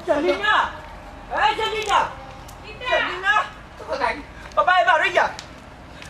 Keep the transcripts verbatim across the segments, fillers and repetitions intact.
সেলিনা, এই সেলিনা, সেলিনা, ও ভাই, বার হইয়া।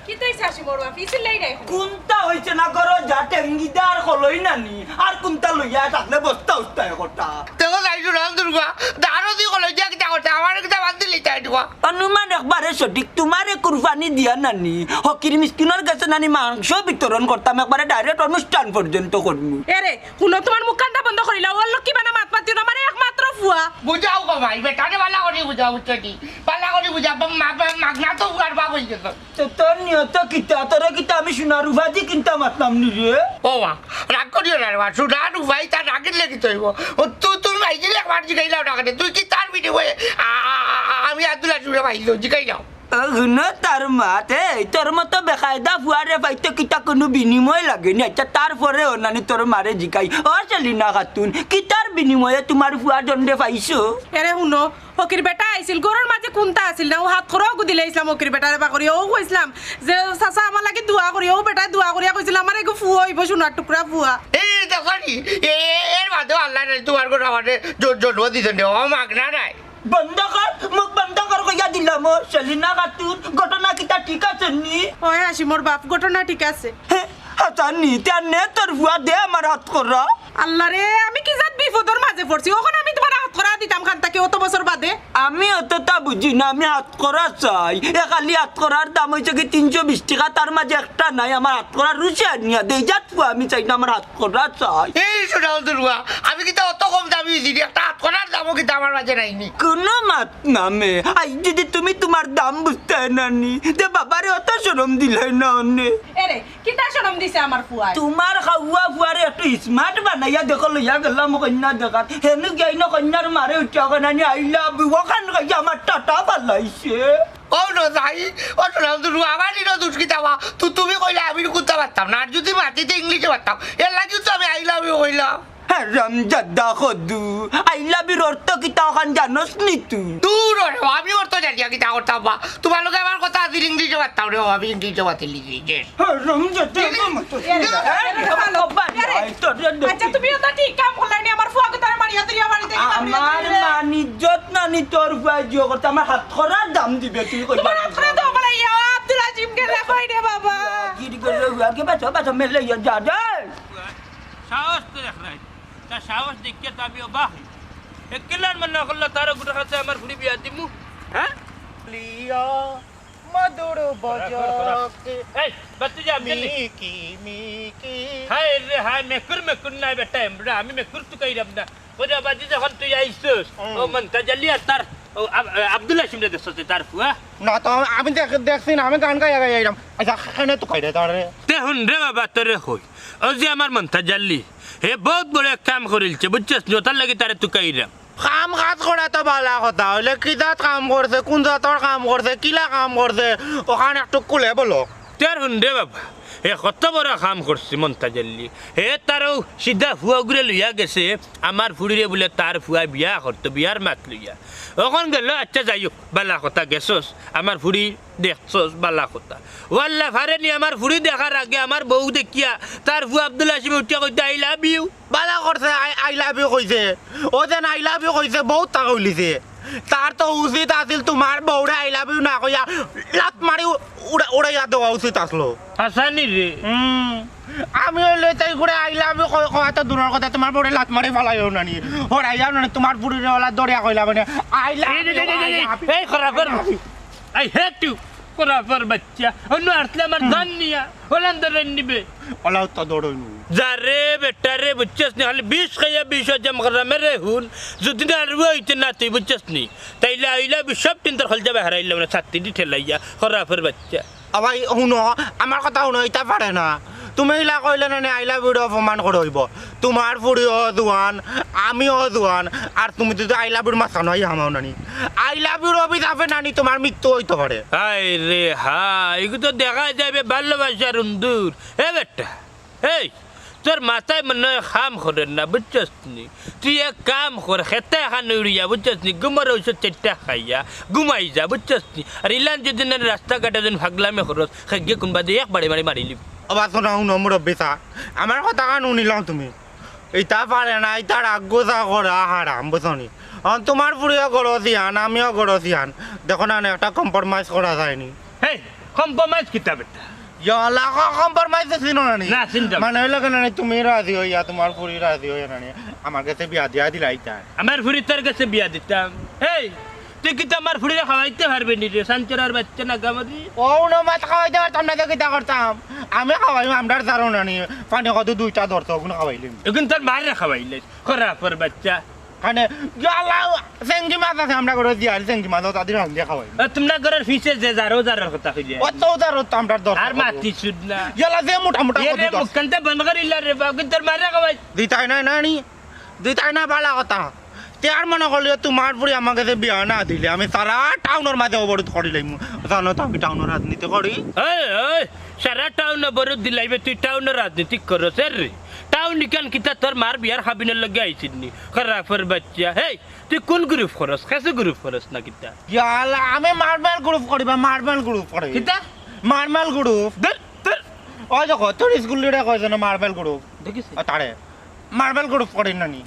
কিতা অইছে হাসিমর বাপ? ইসির লাই নাই। কুনতা অইছে না করো, যা টেঙ্গিদার কলই নানি, আর কুনতা লইয়া থাকলে বস্তা উস্তায় কথা। দেখো যাই সুরাম দুর্গা, দারো দি কলই দিয়া কিতা করতে, আমার কিতা বাদ দিলি তাই দুয়া। অনুমান একবারে সঠিক, তোমারে কুরবানি দিয়া নানি, ফকির মিসকিনর গেছে নানি মাংস বিতরণ করতাম, একবারে direct অনুষ্ঠান পর্যন্ত করমু। এরে, হুনো, তোমার মুখখানটা বন্ধ করিলাও। ওর লক্ষ্মী বানা মাত মাতিও না, আমার একমাত্র ফুয়া। বুঝাও গো ভাই, বেটারে বালা করি বুঝাও, বুঝছো নি? বালা করি বুঝাও, মা-, মা-, মাগনা তো ফুয়ার বাপ অই গেছে। তো তোর নিয়ত কিতা? তোরে কিতা আমি সোনার উপাধি কিনতাম মাতলাম নি রে? ও মা, রাগ করিও না রে মা, সোনার উপাধি তার রাগের লেগে তো হইব। ও তু-, তুমি ভাই গেলে একবার জিগাইলাও না কেনে? তুই কি তার বিনিময়ে আ-, আ-, আ-, আমি আব্দুল হাসিমরে ভাই দিও, জিগাইলাও। ও হুনো তার মাত, এই তোর মতো বেকায়দা ফুয়ারে পাইতে কিতা কুনু বিনিময় লাগে নি? আচ্ছা, তারপরে ও নানি তোর মারে জিকাই, ও সেলিনা খাতুন, কিতার বিনিময়ে তোমার ফুয়া জন্ডে পাইছো? এরে হুনো, ফকির বেটা আইছিল, ঘরর মাঝে কুনতা আছিল না, ও হাত খরচ গু দিলে ইসলাম ফকির বেটারে বা করি, ও কইছিলাম যে, "চাচা, আমার লাগি দোয়া করি।" ও বেটায় দোয়া করিয়া কইছিল, "আমার এগু ফুয়া অইব, সোনার টুকরা ফুয়া।" এই দেখো নি, এ-, এ-, এর বাদেও আল্লাহ নাই, তোমার ঘরো আমারে জ-, জন্ম দিছেন রে, ও মাগনা নাই। বন্ধ কর, মুখ বন্ধ কর কইয়া দিলাম। ও সেলিনা খাতুন, ঘটনা কিতা ঠিক আছে নি? ওই হাসিমর বাপ, ঘটনা ঠিক আছে। হে, হাসানি, তে আর নে তোর ফুয়া, দে আমার হাত করা। আল্লাহ রে, আমি কি জাত বিপদর মাঝে পড়ছি, অখন আমি তোমার হাত করা দিতাম খান থাকি অত বছর বাদে। আমি অততা বুঝি না, আমি হাত করা চাই। এ খালি হাত করার দাম অইছে কি তিনশো বিশ টেকা, তার মাঝে একটা নাই। আমার হাত করা রুচি আনিয়া দে, এই জাত ফুয়া আমি চাই না, আমার হাত করা চাই। এই সোনাল দুর্গা, আমি কিতা অত কম দামি অইছি নি? একটা হাত করার দামও কিতা আমার মাঝে নাই নি? কোনো মাত না মে। আই যদি তুমি তোমার দাম বুঝতায় না নি, তে বাবারে অত শরম দিলায় না অনে। এরে, কিতা শরম দিছে আমার ফুয়ায়? তোমার খাওয়া ফুয়ারে একটু smart বানাইয়া দেখো, লইয়া গেলাম কন্যা দেখাত। হেনু গিয়া ইনো কন্যার মারে উঠিয়া কয় নানি, "I love you।" ওখান খাইয়া আমার টাটা ফালাইছে। ও নো যাই, ও নো দুরু, আমার ইনো দুষ কিতা বা? তু-, তুমি কইলে আমি কুনতা পারতাম না, আর যদি মাতিতে ইংলিশে পারতাম, এর লাগিও তো আমি "I love you" কইলাম। হারামজাদা কদু, "I love you" র অর্থ কিতা অখান জানোস নি তুই? দূর ওরে, আমি অর্থ জানিয়া কিতা করতাম বা? তোমার লগে আমার কথা আছিল ইংলিশে মাততাম রে, আমি ইংলিশে মাতিলি যে। হারামজাদা, এরে, এরে, এরে, ভালো। আব্বা, এরে। আই, তোর জন্য। আচ্ছা, তুমি ওটা ঠিক কাম করলাই নি, আমার ফুয়াকে তারা মারিয়া তুলিয়া বাড়িতে গিয়ে আমার মারিয়া তুলিয়া। মান ইজ্জত নানি তোর ফুয়া জিও করতে, আমার হাত করার দাম দিবে তুই কই তোমার জানিস? হাত করা তো আমার ইয়া, আব্দুল আজিম গেলে কই রে বাবা? গিরি গেলে, আগে বাঁচো, বাঁচো, মেলে ইয়া, যা, যা। সাহস তো দেখ নাই। তার সাহস দেখিয়া তো আমি অবাক হই। এ কিলার মনে করলো তার গুটার কাছে আমার ফুড়ি বিয়া দিমু? হ্যাঁ? লিয়া মধুর বজকে এই, বাদ তুই যা, আমি চলি। Mickey, Mickey. হায় রে হায়, মেকুর মেকুর নাই বেটা, এমরা, আমি মেকুর তুকাইরাম না। ওরে বাবা, দি যখন তুই আইছস, হুম। ও মন্তাজ আলী আর তার, ও আব-, আব্দুল হাসিম রে দেখছস, তার ফুয়া? না তো, আমি দেখ-, দেখছি না, আমি গান গাইয়া গাইয়া আইরাম। আচ্ছা, কেনে তুকাইরে তারে? তে হুন রে বাবা, তোরে কই। ও যে আমার মন্তাজ আলী, হে বহুত বড় এক কাম করিলছে, বুঝছস নি? ওটার লাগি তারে তুকাইরাম। কাম কাজ করা তো বালা কথা, অইলে কি জাত কাম করছে, কুন জাতর কাম করছে, কিলা কাম করছে, অখান একটু খুলে বলো। তে হুন রে বাবা, হে কত বড় কাম করছে মন্তাজ আলী। হে তারও সিধা ফুয়াগুরে লইয়া গেছে, আমার ফুড়িরে বুলে তার ফুয়া বিয়া করতো, বিয়ার মাত লইয়া। অখন গেল, আচ্ছা যাই হোক, বালা কথা গেছস, আমার ফুড়ি দেখছস, বালা কথা। ও আল্লাহ, ফারে নি আমার ফুড়ি দেখার আগে আমার বউ দেখিয়া তার ফুয়া আব্দুল হাসিম উঠিয়া কইতো, "I love you।" বালা করছে, আই, "I love you" কইছে। ও যেন "I love you" কইছে, বহুত টাকা উলিছে। তার তো উচিত আছিল তোমার বউরে "I love you" না কইয়া লাত মারি উ-, উড়া-, উড়াইয়া দেওয়া উচিত আসলো। হাসানি রে। হুম। আমি অইলে তাই করে "I love you" কই-, কওয়া তো দূরর কথা, তোমার বউরে লাত মারি ফালাইও নানি। হরাইয়াও নানি, তোমার ফুড়িরে ওলা দরিয়া কইলা মানে, "I love এই, you, এই, এই, I এই, love you।" এই, খরাফর, I hate you, খরাফর বাচ্চা। অন্য আসলে আমার জান নিয়া, ওলান ধরে নিবে। ওলাও তো দৌড়ই নু। যা রে বেটা রে, বুঝছস নি? খালি বিষ খাইয়া বিষ হজম করা মেরে হুন। যদি না আর হইতে না তুই, বুঝছস নি? তাইলে আইলা বিষ সব টিন তোর খলজা বাহারাইলাম না, ছাত্তি দি ঠেলাইয়া, খরাফর বাচ্চা। আবার হুনো, আমার কথা হুনো, ইতা পারে না। তুমি ইলা কইলে না নি, "I love you" রে অপমান করে হইব। তোমার ফুড়িও জুয়ান, আমিও জুয়ান, আর তুমি যদি "I love you" র মাঝখানো আইয়া হামাও নানি। "I love you" র অভিশাপে নানি তোমার মৃত্যু হইতে পারে। হায় রে হায়, এগু তো দেখা যাবে ভালোবাসার উন্দুর। এ বেটা, এই, তোর মাথায় মনে হয় কাম করের না, বুঝছস নি? তুই এক কাম কর, খেতে এখান উড়িয়া, বুঝছস নি? ঘুমর ঔষধ চাইরটা খাইয়া ঘুমাই যা, বুঝছস নি? আর ইলান যদি না রাস্তাঘাটে যদি ফাগলামি করস, খেগে কোনবা দিয়ে একবারে মারি মারি লিব। ও বা শোনো, হুনো, মুরব্বি সাব, আমার কথা কান হুনিলাও তুমি। ইতা পারে না, ইতা রাগ গোসা করা হারাম, বুঝছো নি? অখন তুমার ফুরিও গরজ ইয়ান, আমিও গরজ ইয়ান। দেখো না, একটা কম্প্রোমাইজ করা যায়নি। হেই, কম্প্রোমাইজ কিতা বেটা? ইয়ালা, কম্প্রোমাইজ চিনো না নি? না, চিনতাম। মানে অইলো কেনে নি, তুমি রাজি অইয়া, তুমার ফুরি রাজি অইয়া না নি, আমার গেছে বিয়া দিয়া দিলাইতা। আমার ফুরি তোর গেছে বিয়া দিতাম? হেই, তুই কিতা আমার ফুরিরে খাওয়াইতে পারবে নি রে, সানচরার বাচ্চা নাগামজি? ও, উনো মাত খাওয়াইতে পারতাম না, তো কিতা করতাম? আমি খাওয়াইমু, আমরার জারো না নি, পানি কত দুইটা ধরতো, ওগুন খাওয়াইলিমু। এগুন তোর মারে খাওয়াইলে, খরাফর বাচ্চা। কানে, ইয়ালা, চেংগি মাছ আছে আমরার ঘরো, দিয়া, চেংগি মাছ, ওতা দি রান্ধিয়া খাওয়াইমু। এ, তুমরার ঘরর পিছে যে জারো, জারোর কথা কইলে। অত জারো তো আমরার দরকার আর কত? মাতি শুধ না। ইয়ালা, যে মোটা মোটা এ কত রে, দরকার। মুখখানতে বন্ধ করিলা রে বাবা, কিন্তু তোর মারে খাওয়াই। দিতায় না, না নি। দিতায় না, বালা কথা। তে আর মনো করলিও তুমার ফুরি আমার গেছে বিয়া না দিলে আমি সারা টাউনর মাঝে অবরোধ করিলাইমু। জানো তো আমি টাউনর রাজনীতি করি। এই, এই, সারা টাউন অবরোধ দিলাইবে, তুই টাউনর রাজনীতি করস রে? টাউন ইখান কিতা তোর মার বিয়ার হাবিনর লগে আইছিল নি? খরাফর বাচ্চা। হেই, তুই কুন গ্রুপ করস? খেসু গ্রুপ করস না কিতা? ইয়ালা, আমি মার্বেল গ্রুপ করি বা, মার্বেল গ্রুপ করি। কিতা? Marble group. ধুর, ধুর। ওই দেখো, তোর স্কুল লিডার কয় যেন মার্বেল গ্রুপ। দেখিস? ও, তারে। মার্বেল গ্রুপ করি না নি।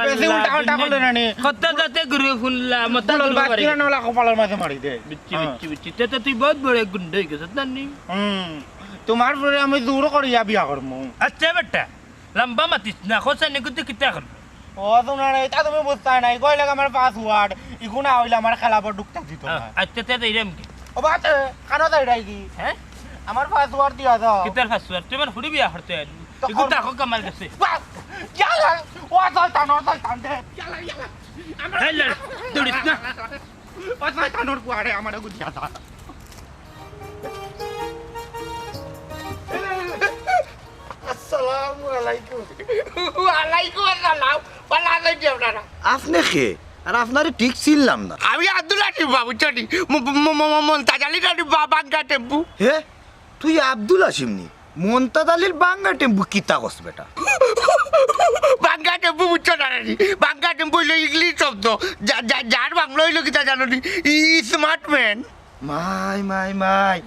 বেশি উল্টা পাল্টা করলে না নি। কত জাতে গ্রুপ হুনলাম, মত বলো, গ্রুপ বাস করি। কিনা নলা কপালর মাঝে মারি দে। বুঝছি, হ্যাঁ। বুঝছি, বুঝছি। তে তো তুই বহুত বড় গুন্ডা অই গেছত না নি? হুম। তুমার ফুরিরে আমি জোর করিয়া বিয়া করমু। আচ্ছা বেটা, লম্বা মাতিস না, খোসা নিকুতি কিতা করবে? ও, তুমার ইতা তুমি বুঝতায় নায়, কইলে আমার পাসওয়ার্ড, ইগু না অইলে আমার খেলাবো ঢুকতা দিত না। আচ্ছা, তে তো এরম কি? ও বাতে, কানো যাইরায় কি? হ্যাঁ? আমার পাসওয়ার্ড দিয়া যাও। কিতার পাসওয়ার্ড? তুই আমার ফুরি বিয়া করতে আইলি। তো ইগু কর। তাকো আমার গেছে। বাস! ইয়ালা! ও শয়তান, ও শয়তান দে। ইয়ালা, ইয়ালা। আমার এই লড়, দৌড়িস না। ও শয়তানর পুয়ারে আমারে গুজিয়া দা। আসসালামু আলাইকুম। ওয়ালাইকুম আসসালাম। ভালা আছইন নি আপনারা? আপনে কে? আর আপনারে ঠিক চিনলাম না। আমি আব্দুল হাসিম বাবু, চলি। ম-, ম-, ম-, ম-, মন্তাজ আলীর আলী বা-, বাঙ্গা টেম্পু। হে? তুই আব্দুল হাসিম নি? মন্তাজ আলীর বাঙ্গা টেম্পু কিতা কস বেটা? বাঙ্গা টেম্পু বুঝছো না রে? বাঙ্গা টেম্পু অইলো ইংলিশ শব্দ। যা-, যা-, যার বাংলা অইলো কিতা জানো নি? ই-, স্মার্ট ম্যান। মাই, মাই, মাই।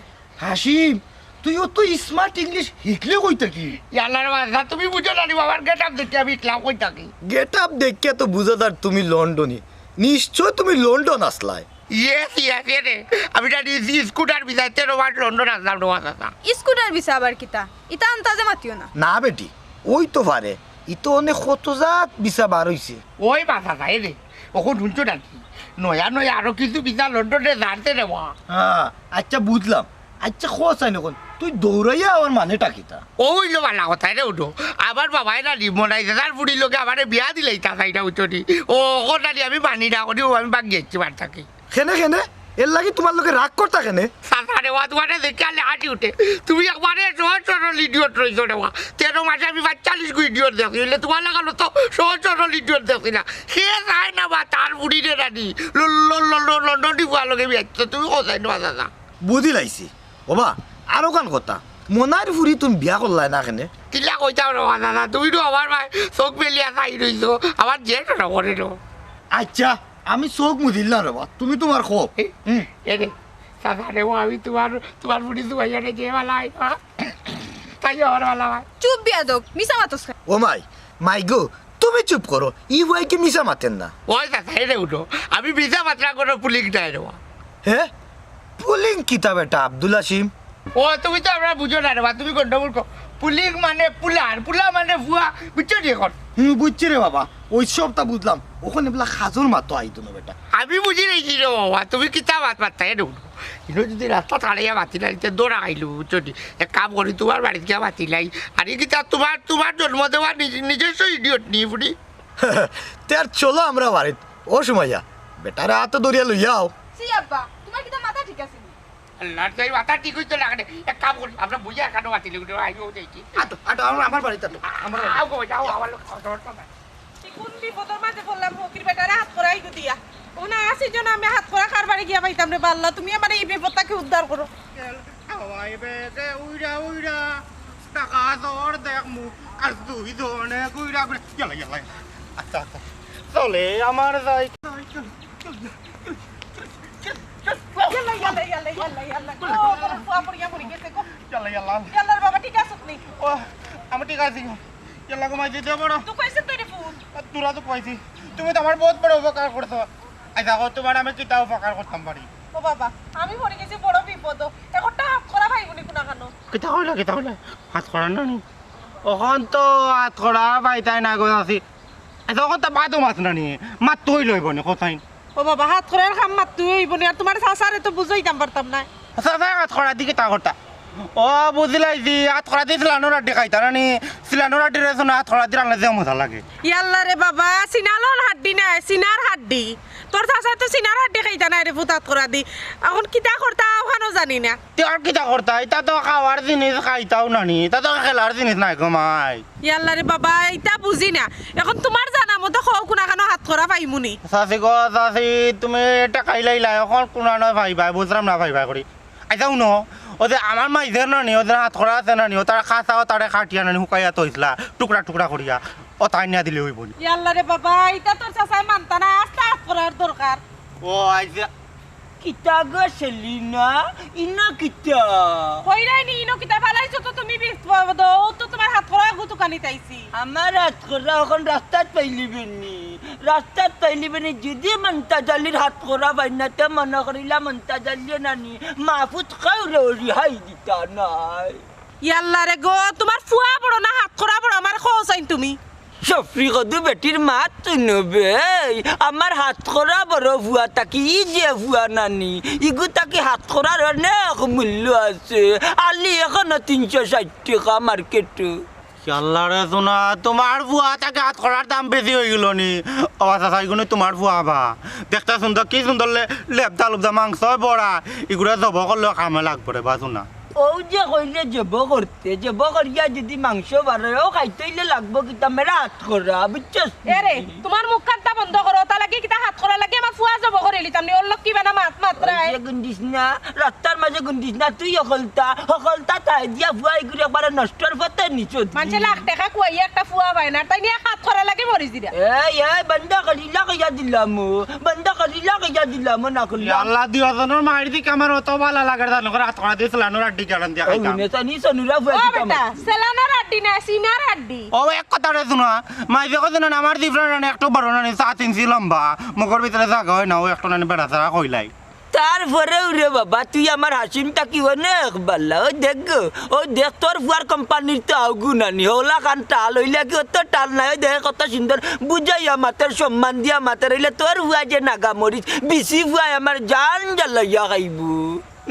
হাসিম, তুই অত স্মার্ট ইংলিশ হিকলে কই থাকি? ইয়াল্লার বাদশা, তুমি বুঝো না নি বাবার গেটআপ দেখিয়া আমি ইসলাম কই থাকি। গেটআপ দেখিয়া তো বুঝা যার তুমি লন্ডনি। নিশ্চয় তুমি লন্ডন আছলায়। ইয়েস, ইয়েস, এরে। আমি জানি ই-, স্কুটার ভিসায় তেরো মাস লন্ডন আছলাম রে বাদশা। স্কুটার ভিসা আবার কিতা? ইতা আন্তাজে মাতিও না। না বেটি, অইতো পারে। ইতো অনে কত জাত ভিসা বার অইছে। ওই বাদশা, এরে। অখন হুনছো নানি? নয়া নয়া আরো কিছু ভিসা লন্ডনে ছাড়ছে রে বা। হ্যাঁ, আচ্ছা বুঝলাম। আচ্ছা, কও চাইন অখন, তুই দৌড়াইয়া আওয়ার মানেটা কিতা? অউ অইলো ভালা কথা রে, উঠো। আমার বাবায় নানি মনাই দাদার ফুড়ির লগে আমারে বিয়া দিলাইতা চাইরা, উঠো নি। ও, অখন নানি আমি মানি না করি, ও আমি ভাগি আইছি বাড়ি থাকি। কেনে, কেনে? এরলাগি তুমার লগে রাগ করতা কেনে? চাচা রে বা, তুমারে দেখিয়া লেহাটি উঠে। তুমি একবারে সহজ সরল ইডিয়ট রইছো রে বা। তেরো মাসে আমি পাঁচচল্লিশ গু ইডিয়ট দেখছি, অইলে তুমার লাখান তো সহজ সরল ইডিয়ট দেখছি না। হে চায় না বা তার ফুড়িরে নানি ল-, ল-, ল-, ল-, লন্ডনি ফুয়ার লগে বিয়া দিতো, তুমি কও চাইন না বা চাচা। বুঝিলাইছি। ওবা, আরোখান কথা, মনাইর ফুড়ি তুমি বিয়া করলায় না কেনে? কিলা কইতাম রে বা চাচা, তুমি তো আমার ভাই চউখ মেলিয়া চাই রইছো, আমার জেদ না করে রে। আচ্ছা, আমি চউখ মুজিল না রে বা, তুমি তুমার কও। এ, হুম। এরে, চাচা রে বা, আমি তুমার, তুমার ফুড়ি তুমার যে ভালা অয়, হ্যাঁ? তাই আমার ভালা অয়। চুপ বেয়াদব, মিছা মাতস কেনে? ও মাই, মাই গো, তুমি চুপ করো, ই ফুয়ায় কি মিছা মাতের না? ওই চাচা, এরে উঠো, আমি মিছা মাতরাম কুনু পুলিং নায় রে বা। হে? পুলিং কিতা বেটা আব্দুল হাসিম? ও, তুমি তো আমরা বুঝো না রে বা, তুমি গন্ডগোল কর। পুলিং মানে পুলা, আর পুলা মানে ফুয়া, বুঝছো নি অখন? হুম, বুঝছি রে বাবা, অউ সবতা বুঝলাম। অখন এবলা কাজর মাতো আইতো না বেটা। আমি বুঝিলাইছি রে বাবা, তুমি কিতা মাত মাতরায় রে উঠো। ইনো যদি রাস্তাত দাঁড়াইয়া মাতিলাই, তে দৌড়া খাইলো, বুঝছো নি? এক কাম করি, তুমার বাড়িত গিয়া মাতিলাই। আর ই কিতা তুমার, তুমার জন্ম দেওয়া নিজ-, নিজস্ব ইডিয়ট নি, ফুড়ি। তে আর চলো আমরা বাড়িত। ও সুমাইয়া, বেটারে আতো ধরিয়া লইয়া আও। ছি আব্বা, তুমার কিতা মাথা ঠিক আছে নি? আল্লার দোয়াই, মাথা ঠিক অইতো না কেনে। এক কাম করি, আমরা বইয়া এখানো মাতিলাই, উঠো, আইও দেখি। আটো, আটো, আমার, আমার বাড়িত আটো, আমার বাড়িত। আও গো, যাও, আমার লগে কথা বলতো না। ই কুন বিপদর মাঝে পড়লাম, ফকির বেটারে হাতকড়া ইগু দিয়া। ও না, আছি জন আমি হাতকড়া কার বাড়ি গিয়া পাইতাম রে বা আল্লা, তুমি আমারে ই বিপদ থাকি উদ্ধার করো। হাওয়ায় বেগে উইরা উইরা, টাকা দর দেখমু, আর দুই জনে ঘুইরা ঘুইরা। ইয়াল্লা, ইয়াল্লা, ইয়াল্লা। আচ্ছা, আচ্ছা। চলে আমার যাই। ইয়াল্লা, ইয়াল্লা, ইয়াল্লা, ইয়াল্লা, ইয়াল্লা। ও, বড় ফুয়া পড়িয়া মরি গেছে গো। ইয়াল্লা, ইয়াল্লা। ইয়াল্লার বাবা, ঠিক আছো তুমি? ও, আমি ঠিক আছি গো। ইয়াল্লা, ঘুমাই দিতে বড়। তো কইছে তো রে ফুল। আর তোরা তো কইছি। তুমি তো আমার বহুত বড় উপকার করছো। আচ্ছা, কও, তোমার আমি কিতা উপকার করতাম পারি? ও বাবা, আমি পড়ি গেছি বড় বিপদো। একটা হাতকড়া পাইমুনি কুনাখানো? কিতা কইলা, কিতা কইলা? হাতকড়া নানি? অখন তো হাতকড়া পাইতায় না গো চাচি। আচ্ছা, অখন তো ভাদো মাস নানি, মাত্তই লইবো নি, কও চাইন। ও বাবা, হাতকড়ার কাম মাত্তই অইবো নি, আর তোমার চাচারে তো বুঝাইতাম পারতাম না। চাচায় হাতকড়া দি কিতা করতা? ও, বুঝিলাইছি, হাতকড়া দি সিলানোর আড্ডি খাইতা নানি, সিলানোর আড্ডিরে হুনো হাতকড়া দি রানলে যে মজা লাগে। ইয়াল্লা রে বাবা, সিনালোর হাড্ডি নায়, সিনার হাড্ডি। তোর চাচায় তো সিনার হাড্ডি খাইতা নায় রে পুত হাতকড়া দি। অখন কিতা করতা, অখানও জানি না। তে আর কিতা করতা? ইতা তো খাওয়ার জিনিস, খাইতাও নানি, ইতা তো খেলার জিনিস নায় গো মাই। ইয়াল্লা রে বাবা, ইতা বুঝি না। অখন তোমার জানা মতো কও কুনাখানো হাতকড়া পাইমুনি? চাচি গো, চাচি, তুমি টেকাইলাইলা, অখন কুনানো পাইবায়, বুঝলাম না পাইবায় করি। আচ্ছা হুনো, অউ যে আমার মাইঝের নানি, অউ যে হাতকড়া আছে নানি, অউ তার কাঁচা, অউ তারে কাটিয়া নানি হুকাইয়া থইছলা, টুকরা টুকরা করিয়া, অউ তাইন নিয়া দিলে অইবো নি? ইয়াল্লা রে বাবা, ইতা তোর চাচায় মানতা না, আস্তা হাতকড়ার দরকার। ও আচ্ছা। কিতা গো সেলিনা, ইনো কিতা? কইরায় নি, ইনো কিতা ফালাইছো তো তুমি বিপদো, অউ তো তোমার হাতকড়া গুতুকানি তাইছি। আমার হাতকড়া অখন রাস্তাত পাইলিবে নি, রাস্তাত পাইলিবে নি, যদি মন্তাজ আলীর হাতকড়া পাই না, তে মনো করিলা মন্তাজ আলীয়ে নানি, মাহফুজ খাউরে রিহাই দিতা নায়। ইয়াল্লা রে গো, তোমার ফুয়া বড় না হাতকড়া বড়, আমারে কও চাইন তুমি। সফরি কদু বেটির মাত হুনো বে, আমার হাতকড়া বড় ফুয়া থাকি, ই যে ফুয়া নানি, ইগু থাকি হাতকড়ার অনেক মূল্য আছে। আলি অখনো তিনশো ষাইট টেকা মার্কেটো। ইয়াল্লা রে সোনা, তোমার ফুয়া থাকি হাতকড়ার দাম বেশি অইগেলো নি? ও চাচা, ইগু নি তোমার ফুয়া বা? দেখতে সুন্দর, কি সুন্দর লে-, লেবদা লুবদা মাংস বড়া, ইগুরে জবো করলেও কামে লাগবো রে বা সোনা। অউ যে কইলে জবো করতে, জবো করিয়া যদি মাংস বারয়, অউ খাইতে অইলে লাগবো কিতা, মেরা হাতকড়া, বুঝছস? এরে, তোমার মুখ কান্তা বন্ধ করো, অতা লাগি কিতা হাতকড়া লাগি আমার ফুয়া জবো করিলিতাম নি, অর লগে কিবা না মাত মাতরায়। অউ যে গুন্দিস না, রাস্তার মাঝে গুন্দিস না, তুই হকলতা, হকলতা তাই দিয়া ফুয়া ইগুরে একবারে নষ্টর পথে নিছো। মানষে লাখ টেকা খুয়াইয়া একটা ফুয়া পায় না, তাইন এক হাতকড়া লাগি মরি যিরা। এই, এই, বন্ধ করিলা কইয়া দিলাম, বন্ধ করিলা কইয়া দিলাম, না করিলা। ইয়াল্লা, দুইওজনর মাইর দিকে আমার অত ভালা লাগের, জানো, হাতকড়া দি সিলানোর আড্ডি গারান দিয়া ও খাইতাম। হুনে, তানি সনুরা ফুয়া ও দিতাম। বেটা, সিলানোর আড্ডি না, সিনার আড্ডি। ও এক কথা রে সোনা, মাইঝে কইছে না, আমার জিফরা নানি একটু বড় নানি, সাত ইঞ্চি লম্বা, মুখর ভিতরে জাগা অয় না, অউ একটু নানি বেড়া ছাড়া কইলাই। তারপরেও রে বাবা, তুই আমার হাসিম থাকি অনেক ভালা। অউ দেখ গো, অউ দেখ, তোর ফুয়ার কোম্পানির তো আউগু নানি, হলা খান টাল অইলে কি অত টাল নাই? অউ দেখ কত সুন্দর বুঝাইয়া মাতের, সম্মান দিয়া মাতের, অইলে তোর ফুয়া যে নাগা মরিচ, বিসি ফুয়ায় আমার জান জ্বালাইয়া খাইবো।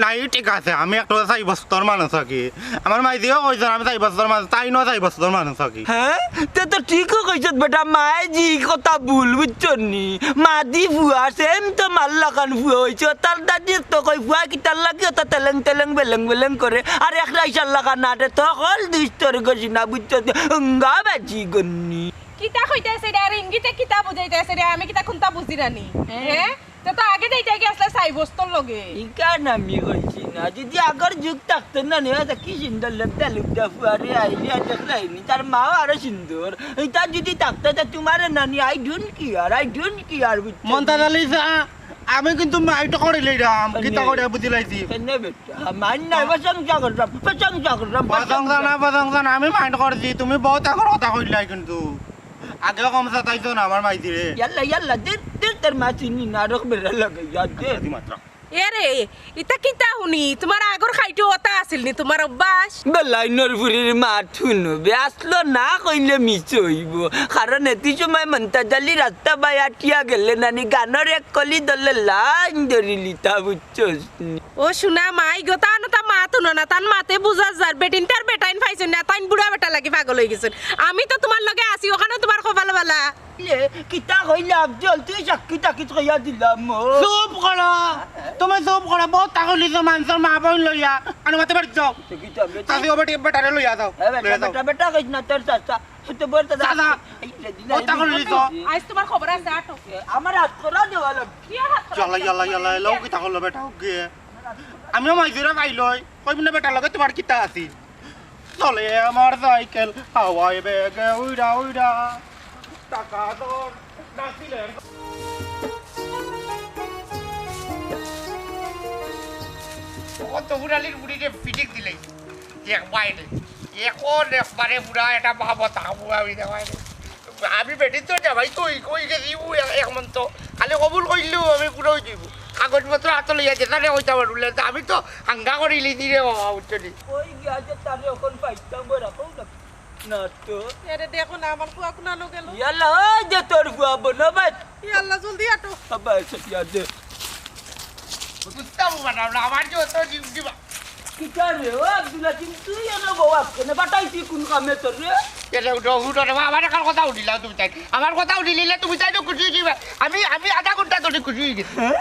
নাই, ঠিক আছে, আমি একটু চাই বস্তর মানুষ আর কি। আমার মাইঝেও কইছইন আমি চাই বস্তর মানুষ, তাইনও চাই বস্তর মানুষ আর কি। হ্যাঁ, তে তো ঠিকউ কইছত বেটা, মায়ে যে কথা ভুল বুঝছস নি? মাদি ফুয়া, সেম তো মার লাখান ফুয়া অইছে। তার দাদি তো কই ফুয়া কিতার লাগি অতা তেলেং তেলেং বেলেং বেলেং করে, আর এক রাইসার লাখান নাটে, তো হকল দুষ্টর গছি না বুঝছস নি? উঙ্গা বাজি গন্নি। কিতা কইতাছে রে, আর ইঙ্গিতে কিতা বুঝাইতাছে রে, আমি কিতা কুন্তা বুঝি না নি? হ্যাঁ? তে তো আগে যাইতে গেছলা সাইবস্তর লগে। ইখান আমি কইছি না, যদি আগর যুগ থাকতো না, নেওয়া তা কি সুন্দর লেবদা লুবদা ফুয়ারে আইলে আর দেখলাইনি, তার মাও আরো সুন্দর। ইতা যদি থাকতো, তা তোমারে নানি, I don't care, I don't care, বুঝছো? মন্তাজ আলী চা, আমি কিন্তু মাইন্ড করিলাইরাম, কিতা করে বুঝিলাইছি। কেনে বেটা? মাইন্ড নাই, প্রশংসা করলাম, প্রশংসা করলাম, প্রশংসা না, প্রশংসা না, আমি মাইন্ড করছি, তুমি বহুত আগর কথা কইলাই কিন্তু। আগে কম সাতাইছো না আমার মাইজিরে। ইয়াল্লা, ইয়াল্লা, দে, দে, তোর মা চিনি না, রক বেড়া লাগে, ইয়া দে। আদি মাত্রা। এ রে, ইতা কিতা হুনি? তোমার আগর খাইটো অতা আছিল নি, তোমার অভ্যাস? বেলাইনর ফুরির মাত হুনো, বে আসলো না কইলে মিছ অইবো। কারণ এতি সময় মন্তাজ আলী রাস্তা বায় আটিয়া গেলে নানি গানর এক কলি দলে লাইন ধরিলিতা, বুঝছস? ও সোনা মাই গো, তান অতা মাত হুনো না, তান মাতে বুঝা যার, বেটিন তার বেটাইন পাইছইন না, তাইন বুড়া বেটা লাগি পাগল অইগেছইন। আমি তো তোমার লগে আছি, অখানও তোমার কপাল ভালা। এ, কিতা কইলে আফজল, তুই সাক্ষী টাক্ষী কইয়া দিলাম। চুপ করো, তুমি চুপ করো, বহুত টাকা লিছো মানষর মা বইন লইয়া, আনো মাতে বাড়ি যাও। তো কিতা, বেটা? চাচি ও বেটি, বেটারে লইয়া যাও, এ, বেটা, লইয়া যাও। বেটা, বেটা কইস না, তোর চাচা। তো বল তো দাদা। দাদা, এই যে দিলা, ও, এই তখন দিলা। নিত। আজ তোমার খবর আছে, আটো। এ, আমার হাত করা দেওয়া লাগবে। কি আর হাত করা ইয়াল্লা, দিলাম? ইয়াল্লা, ইয়াল্লা, এলাও কিতা করলো বেটা, ওকে। আমিও মাইজিরে পাইলই, কইবি না বেটার লগে তোমার কিতা আছে? চলে আমার সাইকেল হাওয়ায় বেগে উইরা উইরা। টাকা দর নাছিলে। ও তো বুড়ালির বুড়িরে ফিটিক দিলে। এক বাইরে। এখন একবারে বুড়া এটা বাবা তাবু আমি দেওয়ায়। আমি বেটিন্তর জামাই তো অই, অই গেছি, ও এক, এক মন্ত। খালি কবুল করিলেউ আমি পুরা অই যাইমু। কাগজপত্র আতো লইয়া যেতারে কইতা পারুলে, তে আমি তো হাঙ্গা করিলিছি রে বাবা, বুঝছো নি? কই গিয়া যে তারে অখন পাইতাম, বই রাখো না। না তো। এরে দেখো না, আমার ফুয়া কুনানো গেল। ইয়াল্লা, ওই যে তোর ফুয়া বনো ভাই। ইয়াল্লা, জলদি আটো। বাবা, এসে কি আছে? বুঝতাম পারলাম না, আমার যে অত জিম দিবা। কিতা রে, ও আব্দুল হাকিম, তুই এনে বউ আজকে না, বাটাইছি কোন কামে তোর রে? এরে উঠো, উঠো রে বাবা, আমার কার কথা উঠিলাও তুমি তাই। আমার কথা উঠিলিলে তুমি তাই তো খুশি অই যাইবা। আমি, আমি আধা ঘন্টা ধরি খুশি অই গেছি। হ্যাঁ?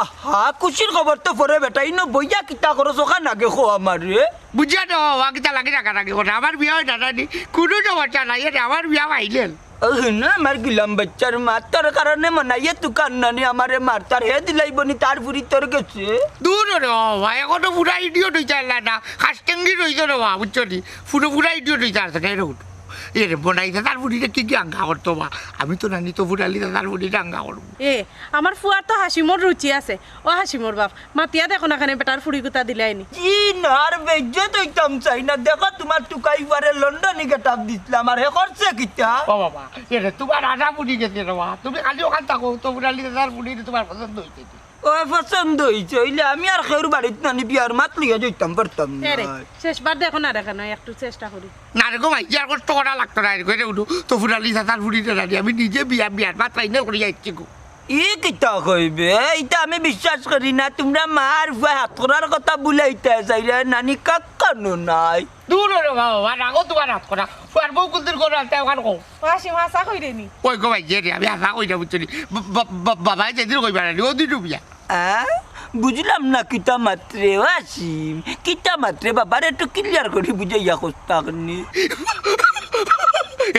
আহা, খুশির খবর তো পরে বেটা, ইনো বইয়া কিতা করো, চোখা নাগে খো আমার রে। বুঝিয়া তো, ও কিতা লাগি রাখা রাখি করে। আমার বিয়া অই না, না নি? কোনো সমস্যা নাই, এরে আমার বিয়া পাইলেন। ও হুনো, আমার গুলাম বাচ্চার মা, তোর কারণে মনাইয়ে তুকান নানি আমারে মারতার, হে দিলাইবনি তার ফুরি তোর গেছে। দূর রে বাবা, এখনো পুরা ইডিয়ট অইতে পারলা না, খাসটেঙ্গি রইছে রে বাবা, বুঝছো নি? পুরো পুরা ইডিয়ট অইতে পারছে না, এরে উঠো। এরে বনাইছে তার ফুরিরে কি কি আঙ্গা করতো বা? আমি তো নানি তো ফুরালি তার ফুরিরে আঙ্গা করবো। এ, আমার ফুয়ার তো হাসিমর রুচি আছে। ও হাসিমর বাপ, মাতিয়া দেখো না কেনে বেটার ফুরি গুতা দিলাইনি। জি না, আর বেজ্জত অইতাম চাই না। দেখো, তোমার টুকাই ফুয়ারে লন্ডনি গেটাপ দিছলাম, আর হে করছে কিতা? ও বাবা, এরে তোমার আশা ফুরি গেছে রে বাবা। তুমি খালি অখান থাকো, তো ফুরালি তার ফুরিরে তোমার পছন্দ অইছে। ও পছন্দ অইছে, অইলে আমি আর কেউর বাড়িত নানি বিয়ার মাত লইয়া যাইতাম পারতাম না। এরে, শেষবার দেখো না রে কেনে, একটু চেষ্টা করি। না রে গো ভাই, আর কষ্ট করা লাগতো না, এরে উঠো। তো ফুরালি তার ফুরিরে নানি, আমি নিজে বিয়া, বিয়ার মাত ফাইনাল করিয়া আইছি গো। ই কিতা কইবে? ইতা আমি বিশ্বাস করি না। তোমরা মা আর ফুয়া হাত করার কথা বুলাইতা চাইরা, নানি কাকানো নাই। দূর রে বাবা, বাবা, রাখো তোমার হাত করা। ফুয়ার বউ কুনদিন করে আনতে ওখান কও। ও হাসিম, হাছা কইরে নি? ওই গো ভাই, যে রে, আমি হাছা কইরা বুঝছো নি। বা-, বা-, বা-, বাবায় যেদিন কইবা না নি, ও দিন বিয়া। আ? বুঝলাম না কিতা মাতরে, ও হাসিম। কিতা মাতরে, বাবারে একটু ক্লিয়ার করি বুঝাইয়া কস্তাক নি।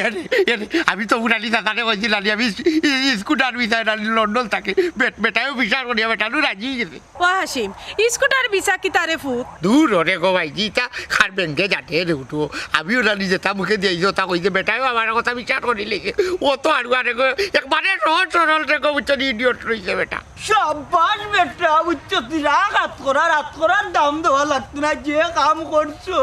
এরে, এরে, আমি তো ফুরালি দাদারে কইছিলাম, আমি ই-, ই-, স্কুটার বিষয় না, লন্ডন থাকে। বেট-, বেটায়ও বিচার করিয়া বেটানু রাজি অই গেছে। ও হাসিম, স্কুটার ভিসা কিতা রে ফুত? দূর ওরে গো ভাই, ইতা কার ব্যাংকে যাতে রে উঠো। আমিও নানি যেতা মুখে দিয়া ইতা কইছে, বেটায়ও আমার কথা বিচার করিলিছে। ও তো আর আরে গো, একবারে সহজ সরল রে গো, বুঝছো নি, ইডিয়ট রইছে বেটা। সাব্বাস বেটা, বুঝছো তুই, রাগ হাত করার, হাত করার দাম দেওয়া লাগতো না, যে কাম করছো।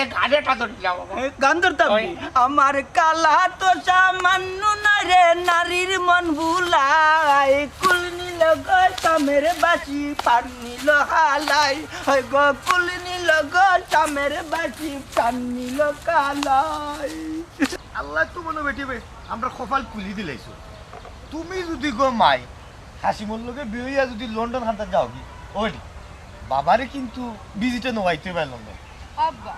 এ গান এটা ধরিলাম বাবা। এ গান ধরতাম ওই। নি? আমার কালা তো সামান্য নারে, নারীর মন ভুলাই, কুল নিল গো চামের বাসি, প্রাণ নিল হালাই, হয় গো কুল নিল গো চামের বাসি, প্রাণ নিল কালাই। আল্লায় তো মনো বেটি বে, আমরার কপাল খুলি দিলাইছো। তুমি যুদি গো মাই, হাসিমর লগে বিয়া অইয়া যুদি লন্ডন খান্তাত যাওগি, ওই বাবারে কিন্তু ভিজিটে নওয়াইতে পারলাম না। আব্বা,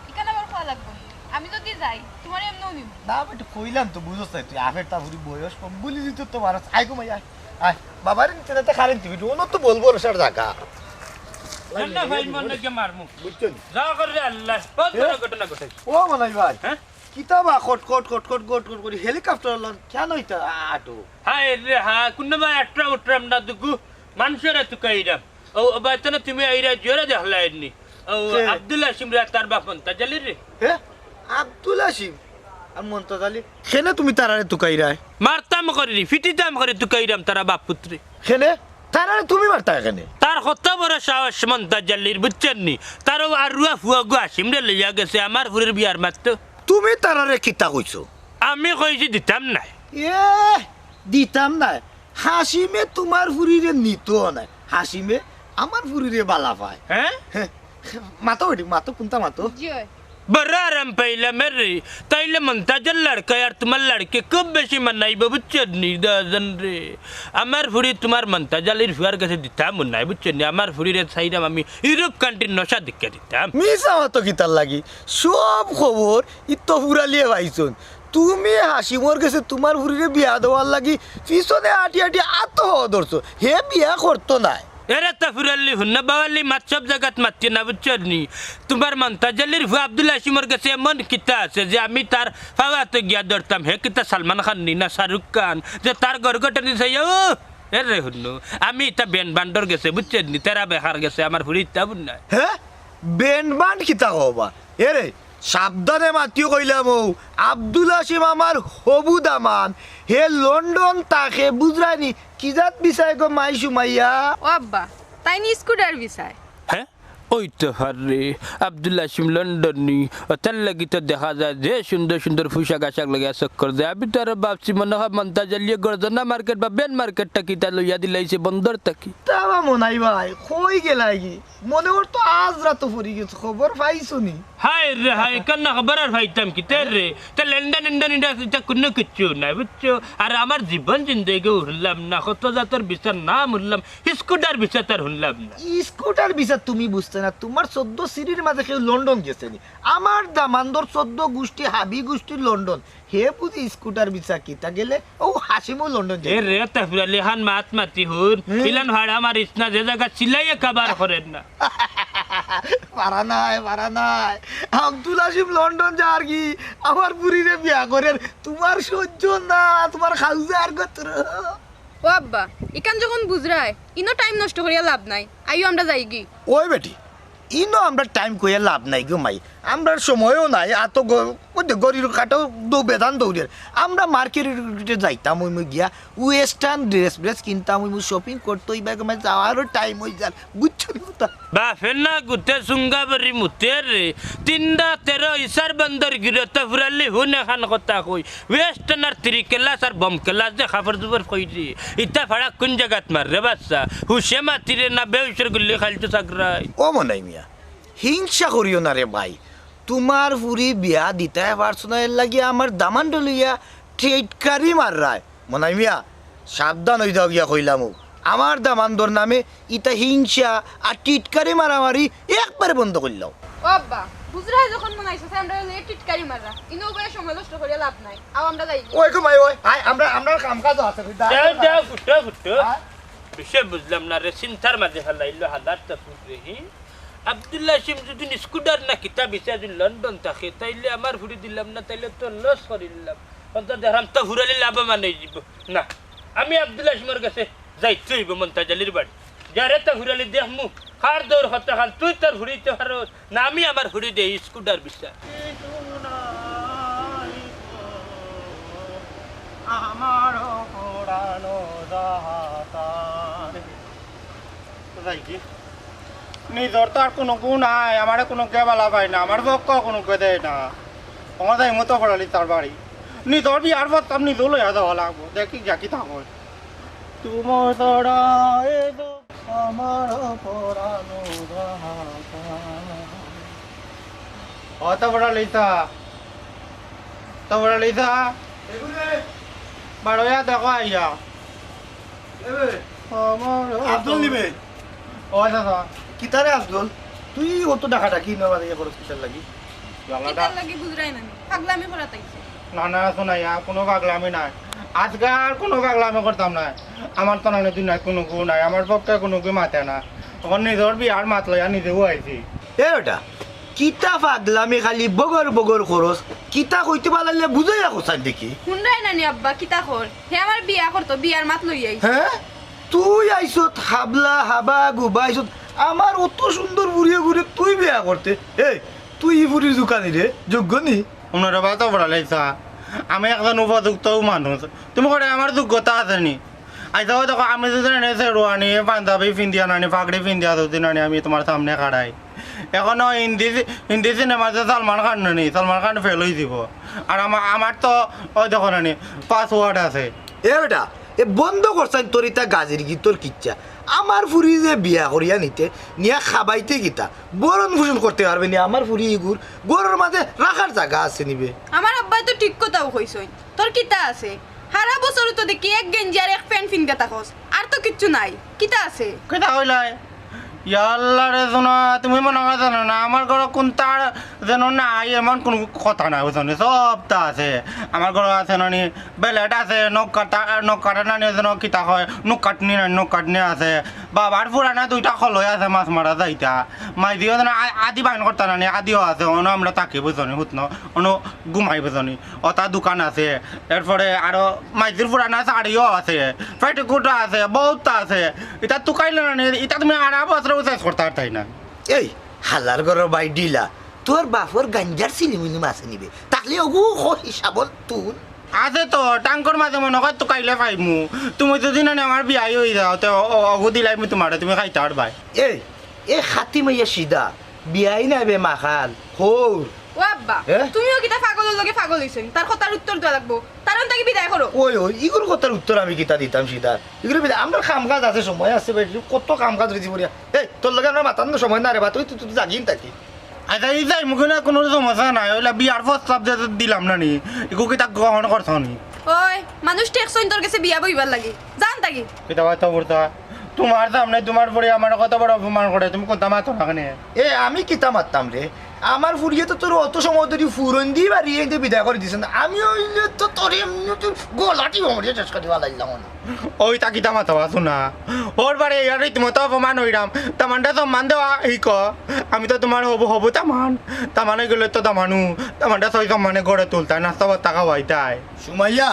ইখান আবার কওয়া লাগবো নি? আমি যুদি যাই, তুমারে এমনেউ নিমু। না বেটি, কইলাম তো, বুঝছস না তুই, আফের তাফুরি বয়স কম, বুলি দিতে তো পারস। আয় গো মাই, আয়, আয়। বাবারে নিতে না তো কারেন্ট টিভি, ওনো তো বলবো রসার জাগা। না, না, ভাই, মন লাগে মারমু। বুঝছো নি? যা করে রে আল্লাহ, বহুত এ? বড় ঘটনা ঘটাই। ও মনাই ভাই, হ্যাঁ? কিতা বা খট খট খট খট খট খট করি হেলিকপ্টার লন কেন ইতা আটো? হায় রে হা, কুনবা আট্রা উট্রাম না দুগু, মানষরে তুকাইরাম। ও, ও বাইতনে তুমি আইরা জোরে দেখলায়নি। ও, কে? আব্দুল হাসিম রে, তার বাপ মন্তাজ আলী রে। হে? আব্দুল হাসিম আর মন্তাজ আলী? কেনে তুমি তারারে তুকাইরায়? মারতাম করি, ফিটিতাম করি তুকাইরাম তারা বাপ পুত্রে। কেনে? তারারে তুমি মারতায় কেনে? তার কত বড় সাহস মন্তাজ আলীর, বুঝছইন নি? তার অউ আরুয়া ফুয়াগু হাসিমরে লইয়া গেছে আমার ফুরির বিয়ার মাততো। তুমি তারারে কিতা কইছো? আমি কইছি দিতাম নায়। এ, দিতাম নায়? হাসিমে তুমার ফুরিরে নিতো নায়। হাসিমে আমার ফুরিরে বালা পায়। হ্যাঁ? হ্যাঁ। মাতো বেটি, মাতো, কুনতা মাতো? জি অয়। বড় আরাম পাইলাম রে। তাইলে মন্তাজর লড়কা আর তুমার লড়কে খুব বেশি মানাইবো, বুঝছো নি, দুইজন রে? আমার ফুরি তুমার মন্তাজ আলীর ফুয়ার গেছে দিতাম নায়, বুঝছো নি? আমার ফুরিরে চাইরাম আমি ইউরোপ কান্ট্রির নশা দেখাই দিতাম। মিছা মাতো কিতার লাগি? সব খবর ইতো ফুরালিয়ে পাইছইন। তুমি হাসিমর গেছে তুমার ফুরিরে বিয়া দেওয়ার লাগি পিছনে আটি আটি আতো ধরছো। হে বিয়া করতো নায়। এরে তো ফুরালি হুন না, বাওয়ালি মাত সব জাগাত মাতিও না, বুঝছো নি? তুমার মন্তাজ আলীর ফুয়া আব্দুল হাসিমর গেছে এমন কিতা আছে যে আমি তার পাওয়াত গিয়া ধরতাম? হে কিতা সালমান খান নি না শাহরুখ খান যে তার গর্গটা নিছে? ও, এরে হুন্নু, আমি ইতা ব্যান্ড বান্ডর গেছে, বুঝছো নি? তেরা বেকার গেছে, আমার ফুরি ইতা বুন নাই। হে? ব্যান্ড বান্ড কিতা কও বা? এরে, সাবধানে মাতিও কইলাম অউ, আব্দুল হাসিম আমার হবু দামান, হে লন্ডন থাকে, বুঝরায়নি? কি জাত বিছায় গো মাই সুমাইয়া? ও আব্বা, তাইন স্কুটার বিছায়। হ্যাঁ? ওই তো হাররে, আব্দুল হাসিম লন্ডনী, ও তার লাগি তো দেখা যায় যে সুন্দর সুন্দর পোশাক আশাক লইয়া চক্কর দেয়। আমি তো আরো ভাবছি মনে হয় মন্তাজ আলীয়ে গর্জনা মার্কেট বা বেন মার্কেটটা কিতা লইয়া দিলাইছে বন্দর থাকি। তা বা মনাই ভাই, কই গেলায়গি? মনে অর তো আজ রাতো পড়ি গেছে, খবর পাইছো নি? হায় রে হায়, কান্না খবর আর পাইতাম কিতা রে? তে লেনদেন ইন্ডন ইন্ডা ইটা কুনু কিচ্ছু নাই, বুঝছো? আর আমার জীবন জিন্দেগি হুনলাম না, কত জাতর বিচার নাম হুনলাম, স্কুটার বিচার তার হুনলাম না। স্কুটার বিচার তুমি বুঝতে না, তুমার চৌদ্দ সিরির মাঝে কেউ লন্ডন গেছে নি? আমার দামান্দর চৌদ্দ গুষ্টি হাবি গুষ্টি লন্ডন, হে বুঝি স্কুটার বিচার কিতা গেলে, ও হাসিমও লন্ডন এ যাইব। রে, তা ফুরালি খান মাত মাতি হুন, হুম। ইলান ভাড়া মারিস না, যে জাগা চিল্লাইয়ে কাবার করেন না। পারা নাই, পারা নাই। আব্দুল হাসিম লন্ডন যার কি, আমার ফুরিরে বিয়া করের, তুমার সহ্য না, তুমার খাউজা আর গতর। ও আব্বা, ইখান যখন বুঝরায়, ইনো টাইম নষ্ট করিয়া লাভ নাই, আইও আমরা যাইগি। ওই বেটি, ইনো আমরা টাইম কইয়া লাভ নাই গো মাই, আমরার সময়ও নাই, আতো গ-, ওই যে ঘড়ির কাটাও দৌ বেদান দৌড়ের। আমরা মার্কেটে যাইতাম ওই মুই গিয়া, ওয়েস্টার্ন ড্রেস ব্রেস কিনতাম ওই মুই, শপিং করতে ওই ব্যাগে যাওয়ারও টাইম হয়ে যার, বুঝছো নি কথা? বাফে না গুতে সুঙ্গা বরি মুতের রে, তিনটা তেরো ইসার বন্দর গিরতে ফুরালি হুন এখান কথা কই। ওয়েস্টার্ন আর থ্রি ক্লাস আর বম ক্লাস যে কাপড় চোপড় কইরি, ইতা ফাড়া কুন জাগাত মার রে বাচ্চা? হুশে মাতি রে না বেহুশর গুল্লি খাইলতো সাগরাই। ও মনাই মিয়া, হিংসা করিও না রে ভাই, তুমার ফুরি বিয়া দিতায় পারছো না, এর লাগি আমার দামান্ড লইয়া টিটকারি মাররায়। মনাই মিয়া, সাবধান অই যাও গিয়া কইলাম, ও আমার দামান্দর নামে ইতা হিংসা আর টিটকারি মারামারি একবারে বন্ধ করিলাও। ও আব্বা, বুঝরায় যখন মনাইছে, আমরা লইয়া টিটকারি মাররা, ইনো উবাইয়া সময় নষ্ট করিয়া লাভ নাই, আও আমরা যাইগি। ওই গো মাই, ওই, আয়, আমরা, আমরার কাম কাজ আছে, তুই দাঁড়া। যাও, যাও, ফুটো, ফুটো। হ্যাঁ? বিষয় বুঝলাম না রে, চিন্তার মাঝে ফেলাইলো হালার তো ফুট রে, হি। আব্দুল্লাহ সিম যদি স্কুটার না কিতা বিচার যদি লন্ডন থাকে, তাইলে আমার ফুরি দিলাম না, তাইলে তো লস করিলাম। অন্তত দেখলাম তো ফুরালি লাভবান হয়ে যাব। না, আমি আব্দুল্লাহ সিমর কাছে যাইতে হইব মন্তাজ আলীর বাড়ি। যারে তো ফুরালি দেখমু, কার দৌড় হতে খান, তুই তোর ফুরিতে পারো না, আমি আমার ফুরি দেই স্কুটার বিচার। আমার পুরানো জাহাতান। যাই কি? নিজর তো আর কোনো গু নাই, আমারে কোনো কে বালা পায় না, আমার পক্ষ কোনো কে দেয় না। আমার যাই মতো পড়ালি তার বাড়ি। নিজর বিয়ার পর তার নিজেও লইয়া যাওয়া লাগবো, দেখি গিয়া কি থাকো। তোমার তারা এ তো আমার পরানো রাখা। অত বড় লিসা, তো বড় লিসা, এগুলে। বারোয়া দেখো আইয়া। এবে। আমার আব্দুল নিবে। ও দাদা। কিতারে আব্দুল? তুই অত ডাকাডাকি না বাদে ইয়ে করস কিতার লাগি? কিতার লাগি বুঝরায় না নি? পাগলামি করাত আইছে। না, না, সোনাইয়া, কোনো পাগলামি নাই। আজকে আর কোনো পাগলামি করতাম না। আমার তো নানি দুনিয়াত কোনো গু নাই, আমার পক্ষে কোনো গু মাতে না। তখন নিজর বিয়ার মাত লইয়া নিজেও আইছি। এ বেটা, কিতা পাগলামি খালি বগর বগর করস? কিতা কইতে পারলে বুঝাইয়া কছাইন দেখি। হুনরায় না নি আব্বা, কিতা কর? হে আমার বিয়া করতো, বিয়ার মাত লইয়া আইছে। হ্যাঁ? তুই আইছত হাবলা, হাবা, গুবা আইছত। আমার অত সুন্দর ফুরিয়ে ঘুরে তুই বিয়া করতে। এই, তুই ই ফুরির জুকানি রে, যোগ্য নি? উনারা বাতো বড় লাইছা। আমি একজন উপযুক্ত মানুষ। তুমি করে আমার যোগ্যতা আছে নি? আইসা দেখো, আমি যদি নানি শেরওয়ানি, পাঞ্জাবি পিন্দিয়া নানি, পাগড়ি পিন্দিয়া যদি নানি আমি তোমার সামনে খাড়াই। এখনো হিন্দি, হিন্দি সিনেমা যে সালমান খান নানি, সালমান খান ফেল হয়ে দিব। আর আমা-, আমার তো ওই দেখো নানি, পাসওয়ার্ড আছে। এ বেটা, এ বন্ধ করছাইন তোর ইতা গাজির গিতর কিচ্ছা। আমার ফুরি যে বিয়া করিয়া নিতে, নিয়া খাবাইতে কিতা? বরণ পোষণ করতে পারবে নি আমার ফুরি ইগুর? ঘরর মাঝে রাখার জাগা আছে নিবে? আমার আব্বায় তো ঠিক কথাউ কইছইন। তোর কিতা আছে? হারা বছরউ তো দেখি এক গেঞ্জি আর এক প্যান্ট পিন্দিয়া থাকস, আর তো কিচ্ছু নাই। কিতা আছে? কিতা কইলায়? ইয়া আল্লাহ রে সোনা, তুমি মনে হয় জানো না, আমার ঘরো কুনতা যেন নাই, এমন কুনু কথা নাই, বুঝছো নি? সবতা আছে। আমার ঘরো আছে নানি, বেলেট আছে, নখ কাটা, নখ কাটা নানি আছে, নখ কিতা কয়, নখ কাটনি নানি, নখ কাটনি আছে। বাবার পুরানা দুইটা খলই আছে, মাছ মারা যাইতা। মাইদিও যেন আ-, আদি বাইন করতা নানি, আদিও আছে, অনো আমরা থাকি, বুঝছো নি? হুতনো, অনো ঘুমাই, বুঝছো নি? অতা দোকান আছে। এরপরে আরো মাইদির পুরানা শাড়িও আছে, পেটিকুটও আছে, বউততা আছে। ইতা তুকাইলে নানি, ইতা তুমি আড়া বছরও শেষ করতা পারতায় না। এই, হালার ঘরর ভাই ঢিলা, তোর বাপর গাঞ্জার চিলিমিলিম আছে নিবে? তাকলে অগু হ হিসাবর তুন। আছে তো, টাঙ্কর মাঝে মনো কয় তুকাইলে পাইমু। তুমি যদি নানি আমার বিয়াই হই যাও, তে অ-, অ-, অগু দিলাইমু তোমারে, তুমি খাইতা পারবায়। এই, এ খাতি মাইয়া সিধা, বিয়াই না বে মাখাল, হৌর। ও আব্বা, এ? তুমিও কিতা পাগলর লগে পাগল অইছো নি? তার কথার উত্তর দেওয়া লাগবো। তার অন থাকি বিদায় করো। ওই, ওই, ইগুর কথার উত্তর আমি কিতা দিতাম সিধা? ইগুর বিদায়, আমরার কাম কাজ আছে, সময় আছে ভাই, কত কাম কাজ রইছে পড়িয়া। এই, তোর লগে আমরার মাতার সময় না রে বা, তুই, তুই, তুই জাগিন থাকি। আচ্ছা, ই যাইমু কিনা কুনু সমস্যা নাই, অইলা বিয়ার প্রস্তাব যে দিলাম না নি, ইগু কিতা গ্রহণ করছো নি? ওই, মানুষ ঠেকছইন তোর গেছে বিয়া বইবার লাগি, যান থাকি। কিতা বাতা করতা? তুমার সামনে তুমার বউয়ে আমারে কত বড় অপমান করে, তুমি কুন্তা মাতো না কেনে? এ, আমি কিতা মাততাম রে? আমার ফুড়িয়ে তো তোর অত সময় ধরি ফুরন দি বাড়ি এনে বিদায় করি দিছে না। আমি অইলে তো তোর এমনে তোর গলাটি ভমরিয়া শেষ করি ফালাইলাম অনে। ওই তা কিতা মাতো আছো না? ওর বারে ইয়ার রীতিমতো অপমান অইরাম। তামানটা সম্মান দেওয়া হিকো। আমি তো তুমার হবু, হবু তামান। তামান অইগেলে তো তামানু। তামানটা সই সম্মানে গড়ে তুলতায়, নাস্তা ভাত খাওয়াইতায়। সুমাইয়া,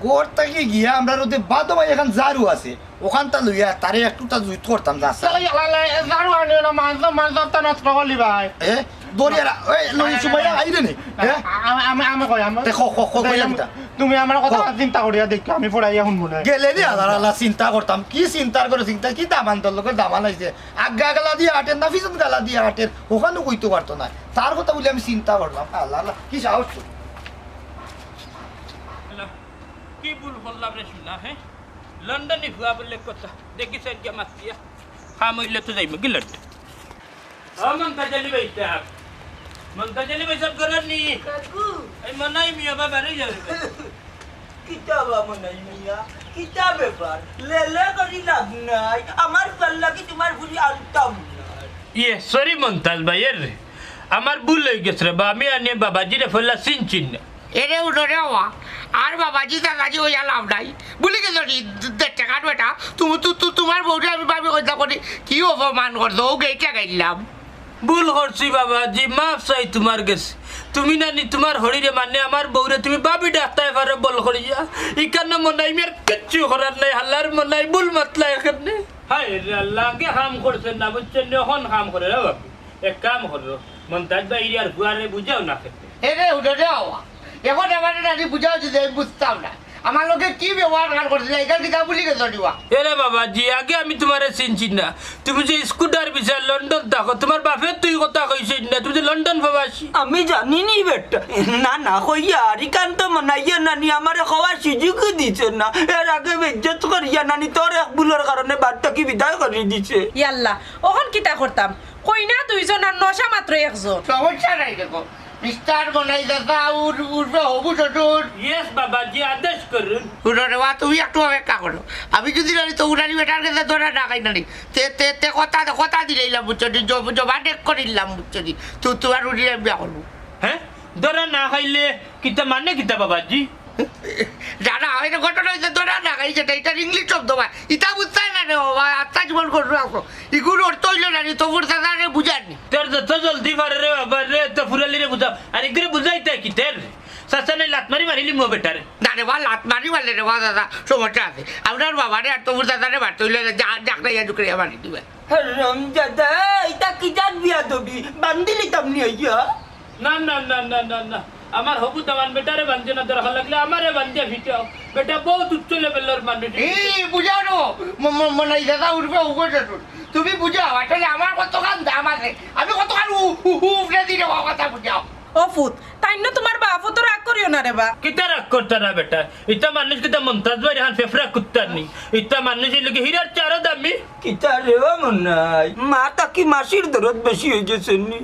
ঘর থাকি গিয়া আমরার অতে বাদো ভাই এখান ঝাড়ু আছে, অখানতা লইয়া তারে একটুতা জুইত করতাম, যা আছে। ইয়ালা, ইয়ালা, ইয়ালা, ঝাড়ু আনিও না, মান সম্মান সবতা নষ্ট করলি ভাই। এ, দরিয়া রা-, এই, লই সুমাইয়া আইরে নি। এ? আ-, আমি, আমি, আমি কই, আমি তে খ, খ, খ, কইলা কিতা? তুমি আমার কথা চিন্তা করিয়া দেখো, আমি পড়াইয়া শুনবো না। গেলে নি, আল্লাহ, আল্লাহ, চিন্তা করতাম। কি চিন্তার করে চিন্তা, কি দামান তোর লোকের দামান আইছে? আগে গালা দিয়া আটের না, পিছন গালা দিয়া আটের, অখানও কইতো পারতো না। তার কথা বলে আমি চিন্তা করলাম। আল্লাহ, আল্লাহ, কি সাহস তোর? কি ভুল করলাম রে সোনা, হ্যাঁ? লন্ডনি ফুয়া বলে কথা। দেখি স্যার গিয়া মাতিয়া। কাম অইলে তো যাইমু গি লন্ডন। ও মন্তাজ আলী ভাই সাহেব। মন্তাজ আলী ভাই সাহেব ঘরো নি? কাকু। এই মনাই মিয়া বাবা রে যাবে। কিতা বা মনাই মিয়া? কিতা ব্যাপার? লেলে করি লাভ নাই। আমার ফুয়ার লাগি তুমার ফুড়ি আনতাম না। ইয়ে, sorry মন্তাজ ভাই, এর রে। আমার ভুল অইগেছে রে বা, আমি আনিয়া বাবাজিরে ফেলা চিনছি না। এরে উঠো রে বাবা, আর বাবাজি দাদাজি অইয়া লাভ নাই। ভুলি গেছো নি, দে-, দেখতে কাট বেটা, তুমি, তু-, তু-, তুমার বউরে আমি ভাবি কইতা করি, কি অপমান করছো, ও গেইটা গাইলাম। ভুল করছি বাবাজি, মাফ চাই তুমার গেছে। তুমি নানি তুমার হরিরে মানে আমার বউরে তুমি ভাবি ডাকতায় পারো বল করিয়া। ইখান মনাই মিয়ার কিচ্ছু করার নাই, হালার মনাই ভুল মাতলা এখানে। হায় রে আল্লাহ, আগে কাম করছে না, বুঝছেন নি? অখন কাম করে রে বাবু। এক কাম করো, মন্তাজ ভাইরে আর ফুয়ারে বুঝাও না খেতে। এরে উঠো রে বাবা, অখন আমারে নানি বুঝাও যদি আমি বুঝতাম না। আমার লগে কি ব্যবহার খান করছিলা, ইখান কিতা ভুলি গেছো নি বা? এরে বাবাজি, আগে আমি তুমারে চিনছি না। তুমি যে স্কুটার বিচার লন্ডন থাকো, তুমার বাপে তুই কথা কইছইন না, তুমি যে লন্ডন প্রবাসী। আমি জানি নি বেটা। না, না, কইয়ার, ইখান তো মনাইয়ে নানি আমারে কওয়ার সুযোগও দিছে না। এর আগে বেইজ্জত করিয়া নানি তোর এক ভুলর কারণে বাড়ি থাকি বিদায় করি দিছে। ইয়াল্লা, অখন কিতা করতাম? কইনা দুইজন আর নশা মাত্র একজন। সমস্যা নাই দেখো, মিস্টার মনাই দাদা, উর-, উর্ফে হবু শ্বশুর। Yes বাবাজি, আদেশ করুন। হুনো রে বা, তুমি একটু অপেক্ষা করো। আমি যদি নানি তো উনানি বেটার গেছে ধরা না খাই নানি, তে, তে, তে কথা, কথা দিলাইলাম, বুঝছো নি? জব-, জবান এক করিলাম, বুঝছো নি? তো তুমার উনি আমি বিয়া করবো। হ্যাঁ? ধরা না খাইলে কিতা মানে কিতা বাবাজি? না, না, অউ ঘটনা অইছে, ধরা না খাইছে, ইটা, ইটার ইংলিশ শব্দ ভাই। ইতা বুঝতায় না রে বাবা, আত্মা জীবন করু আছো। ইগুর অর্থ অইলো নানি, তফুর দাদারে বুঝার নি। তোর যত জলদি পারে রে বাবা রে, তো ফুরালি রে বুঝাও। আর ইগুরে বুঝাইতে কিতা রে? চাচা নাই লাত মারি মারিলিমু বেটারে। না রে বা, লাত মারি মারলে রে বা দাদা, সমস্যা আছে। আপনার বাবারে আর তফুর দাদারে মারতে অইলে যা, জাকড়াইয়া জুকড়াইয়া মারি দিবা। হারামজাদা, ইটা কিজাত বিয়াদবি? বান্ধিলিতাম নি অইয়া। না, না, না, না, না, না। আমার হবু দামান বেটারে বান্ধিও না, দরকার লাগলে আমারে বান্ধিয়া ফিটাও। বেটা বউত উচ্চ লেভেলর মানুষ। এই, বুঝাও না। ম-, ম-, মনাই দাদা উঠবে, উঠবে তো। তুমি বুঝাও, আসলে আমার কতখান দাম আছে। আমি কতখান উ-, উ-, উ-, উঠে দিলে ও কথা বুঝাও। ও ফুত, তাইন তুমার বাপও তো রাগ করিও না রে বা। কিতা রাগ করতা না বেটা? ইতা মানুষ কিতা মন্তাজ ভাইর এখান ফেফড়া কুত্তার নি? ইতা মানুষ অইলো গি হীরার চাইরও দামি। কিতা রে ও মনাই? মা থাকি মাসির দরদ বেশি অইগেছে নি?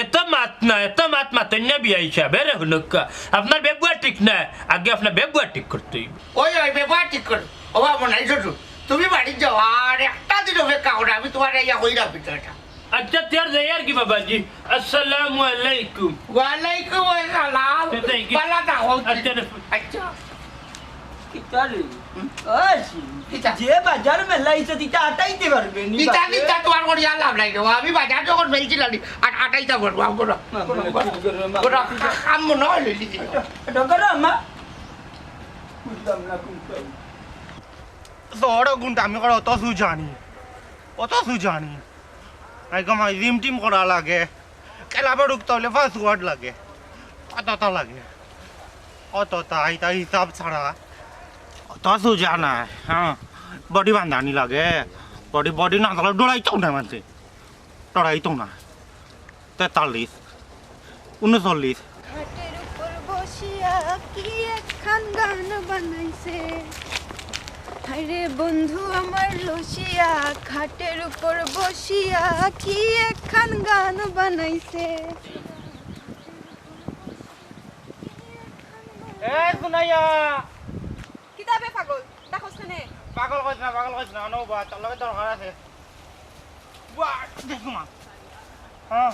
এত মাত না, এত মাত মাতইন না বিয়াই সাব। এরে হুনউক্কা, আপনার ব্যবহার ঠিক না, আগে আপনার ব্যবহার ঠিক করতে অইবো। ওই, ওই, ব্যবহার ঠিক করো। ও বাবা, নাই শ্বশুর, তুমি বাড়ি যাও, আর একটা দিন অপেক্ষা করো, আমি তুমারে ইয়া কইরাম বিষয়টা। আচ্ছা, তে আর যাইয়ার কি বাবাজি? আসসালামু আলাইকুম। ওয়ালাইকুম আসসালাম। তে যাই কি? ভালা থাকো। আচ্ছা, রে। আচ্ছা। কিতা রে? হুম? ওই, কিতা? যে বাজার মেলা ইচ্ছা দিতা আটাইতে পারবে নি ইতা বাপে? কিতা তোমার করিয়া লাভ নাই রে। আমি বাজার যখন মেলছি লালি, আর আটাইতা পারবো, আমি করো। মা, করো, মা, করো। করো, মা। করো, কাম মনে হয় লইলি দিবি। এটা, এটা করো, মা। বুঝলাম না কোনটা। তোর গুণটা আমি করো, অত সুজানি। অত সুজানি। আই কামাই জিম টিম করা লাগে। খেলা পড়ুক তাহলে পাসওয়ার্ড লাগে। কতটা লাগে? কতটা? এটা হিসাব ছাড়া। অত সুজা না, হ্যাঁ। বডি বান্ধানি লাগে। বডি, বডি না থাকলে ডরাইতাম না মানষে। টড়াইতো না। তেতাল্লিশ, ঊনচল্লিশ। খাটের উপর বসিয়া কি একখান গান বানাইছে। হায়রে বন্ধু আমার রসিয়া, খাটের উপর বসিয়া কি একখান গান বানাইছে। এ সুনাইয়া, কিতাবে পাগল ডাকস কেনে? পাগল কইছ না, পাগল কইছ না, অনো বা, তোর লগে দরকার আছে। বা, দেখো মা। হ্যাঁ।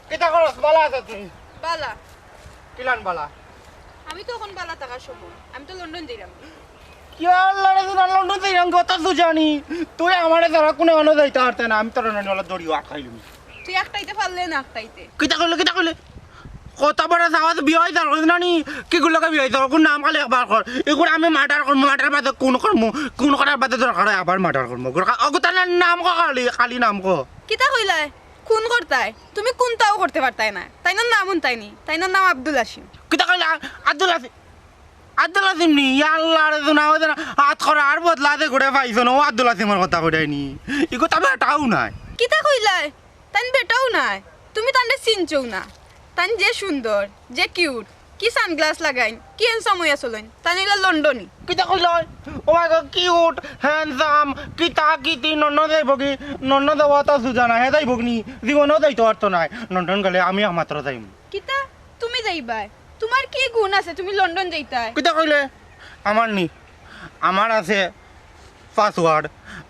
কিতা করস? বালা আছে তুই? বালা। কিলান বালা? আমি তো এখন বালা থাকার সময়, আমি তো লন্ডন যাইরাম। কি আল্লাহ রে, তুই লন্ডন যাইরাম, কত সুজানি। তুই আমারে ছাড়া কোনো অনো যাইতে পারতে না, আমি তোর নানি ওলা দড়ি আটকাইলুম। তুই একটাইতে পারলে না একটাইতে। কিতা কইলে, কিতা কইলে? কত বড় সাহস, বিয়া হইতে পারছ না নি? কি গুলোকে বিয়া হইতে পারছ? নাম খালি একবার কর। এগুলো আমি মার্ডার করবো, মার্ডার বাদে কোন করবো, কোন করার বাদে দরকার হয় আবার মার্ডার করবো। অগুতার নাম কো খালি, খালি নাম কো। কিতা কইলায়? খুন করতায়? তুমি কোনটাও করতে পারতায় না। তাইনর নাম হুনতায় নি? তাইনর নাম আব্দুল হাসিম। কিতা কইলা? আব্দুল হাসিম। আব্দুল হাসিম নি? ইয়া আল্লাহ রে, শোনা হইছে না। হাত করা আর বদলা আছে ঘুরে পাইছো না, ও আব্দুল হাসিমর কথা কইরায় নি। ইগো তবে এটাও নাই। কিতা কইলায়? তাইন বেটাও নাই, তুমি তানরে চিনছও না। তাইন যে সুন্দর, যে কিউট, কি সানগ্লাস লাগাইন, কি হ্যান্ডসাম হইয়া চলইন, তাইন হইলা লন্ডনি। কিতা কইলায়? ও মাই গড, কিউট, হ্যান্ডসাম, কিতা কিতি, নন্ন যাইব কি? নন্ন যাওয়া তো সুজা না, হে যাইব কি নি? জীবনেও যাইতে পারতো নায়। লন্ডন গেলে আমি একমাত্র যাইমু। কিতা? তুমি যাইবায়? তোমার কি গুণ আছে তুমি লন্ডন যাইতায়? কিতা কইলে? আমার নি, আমার আছে পাসওয়ার্ড।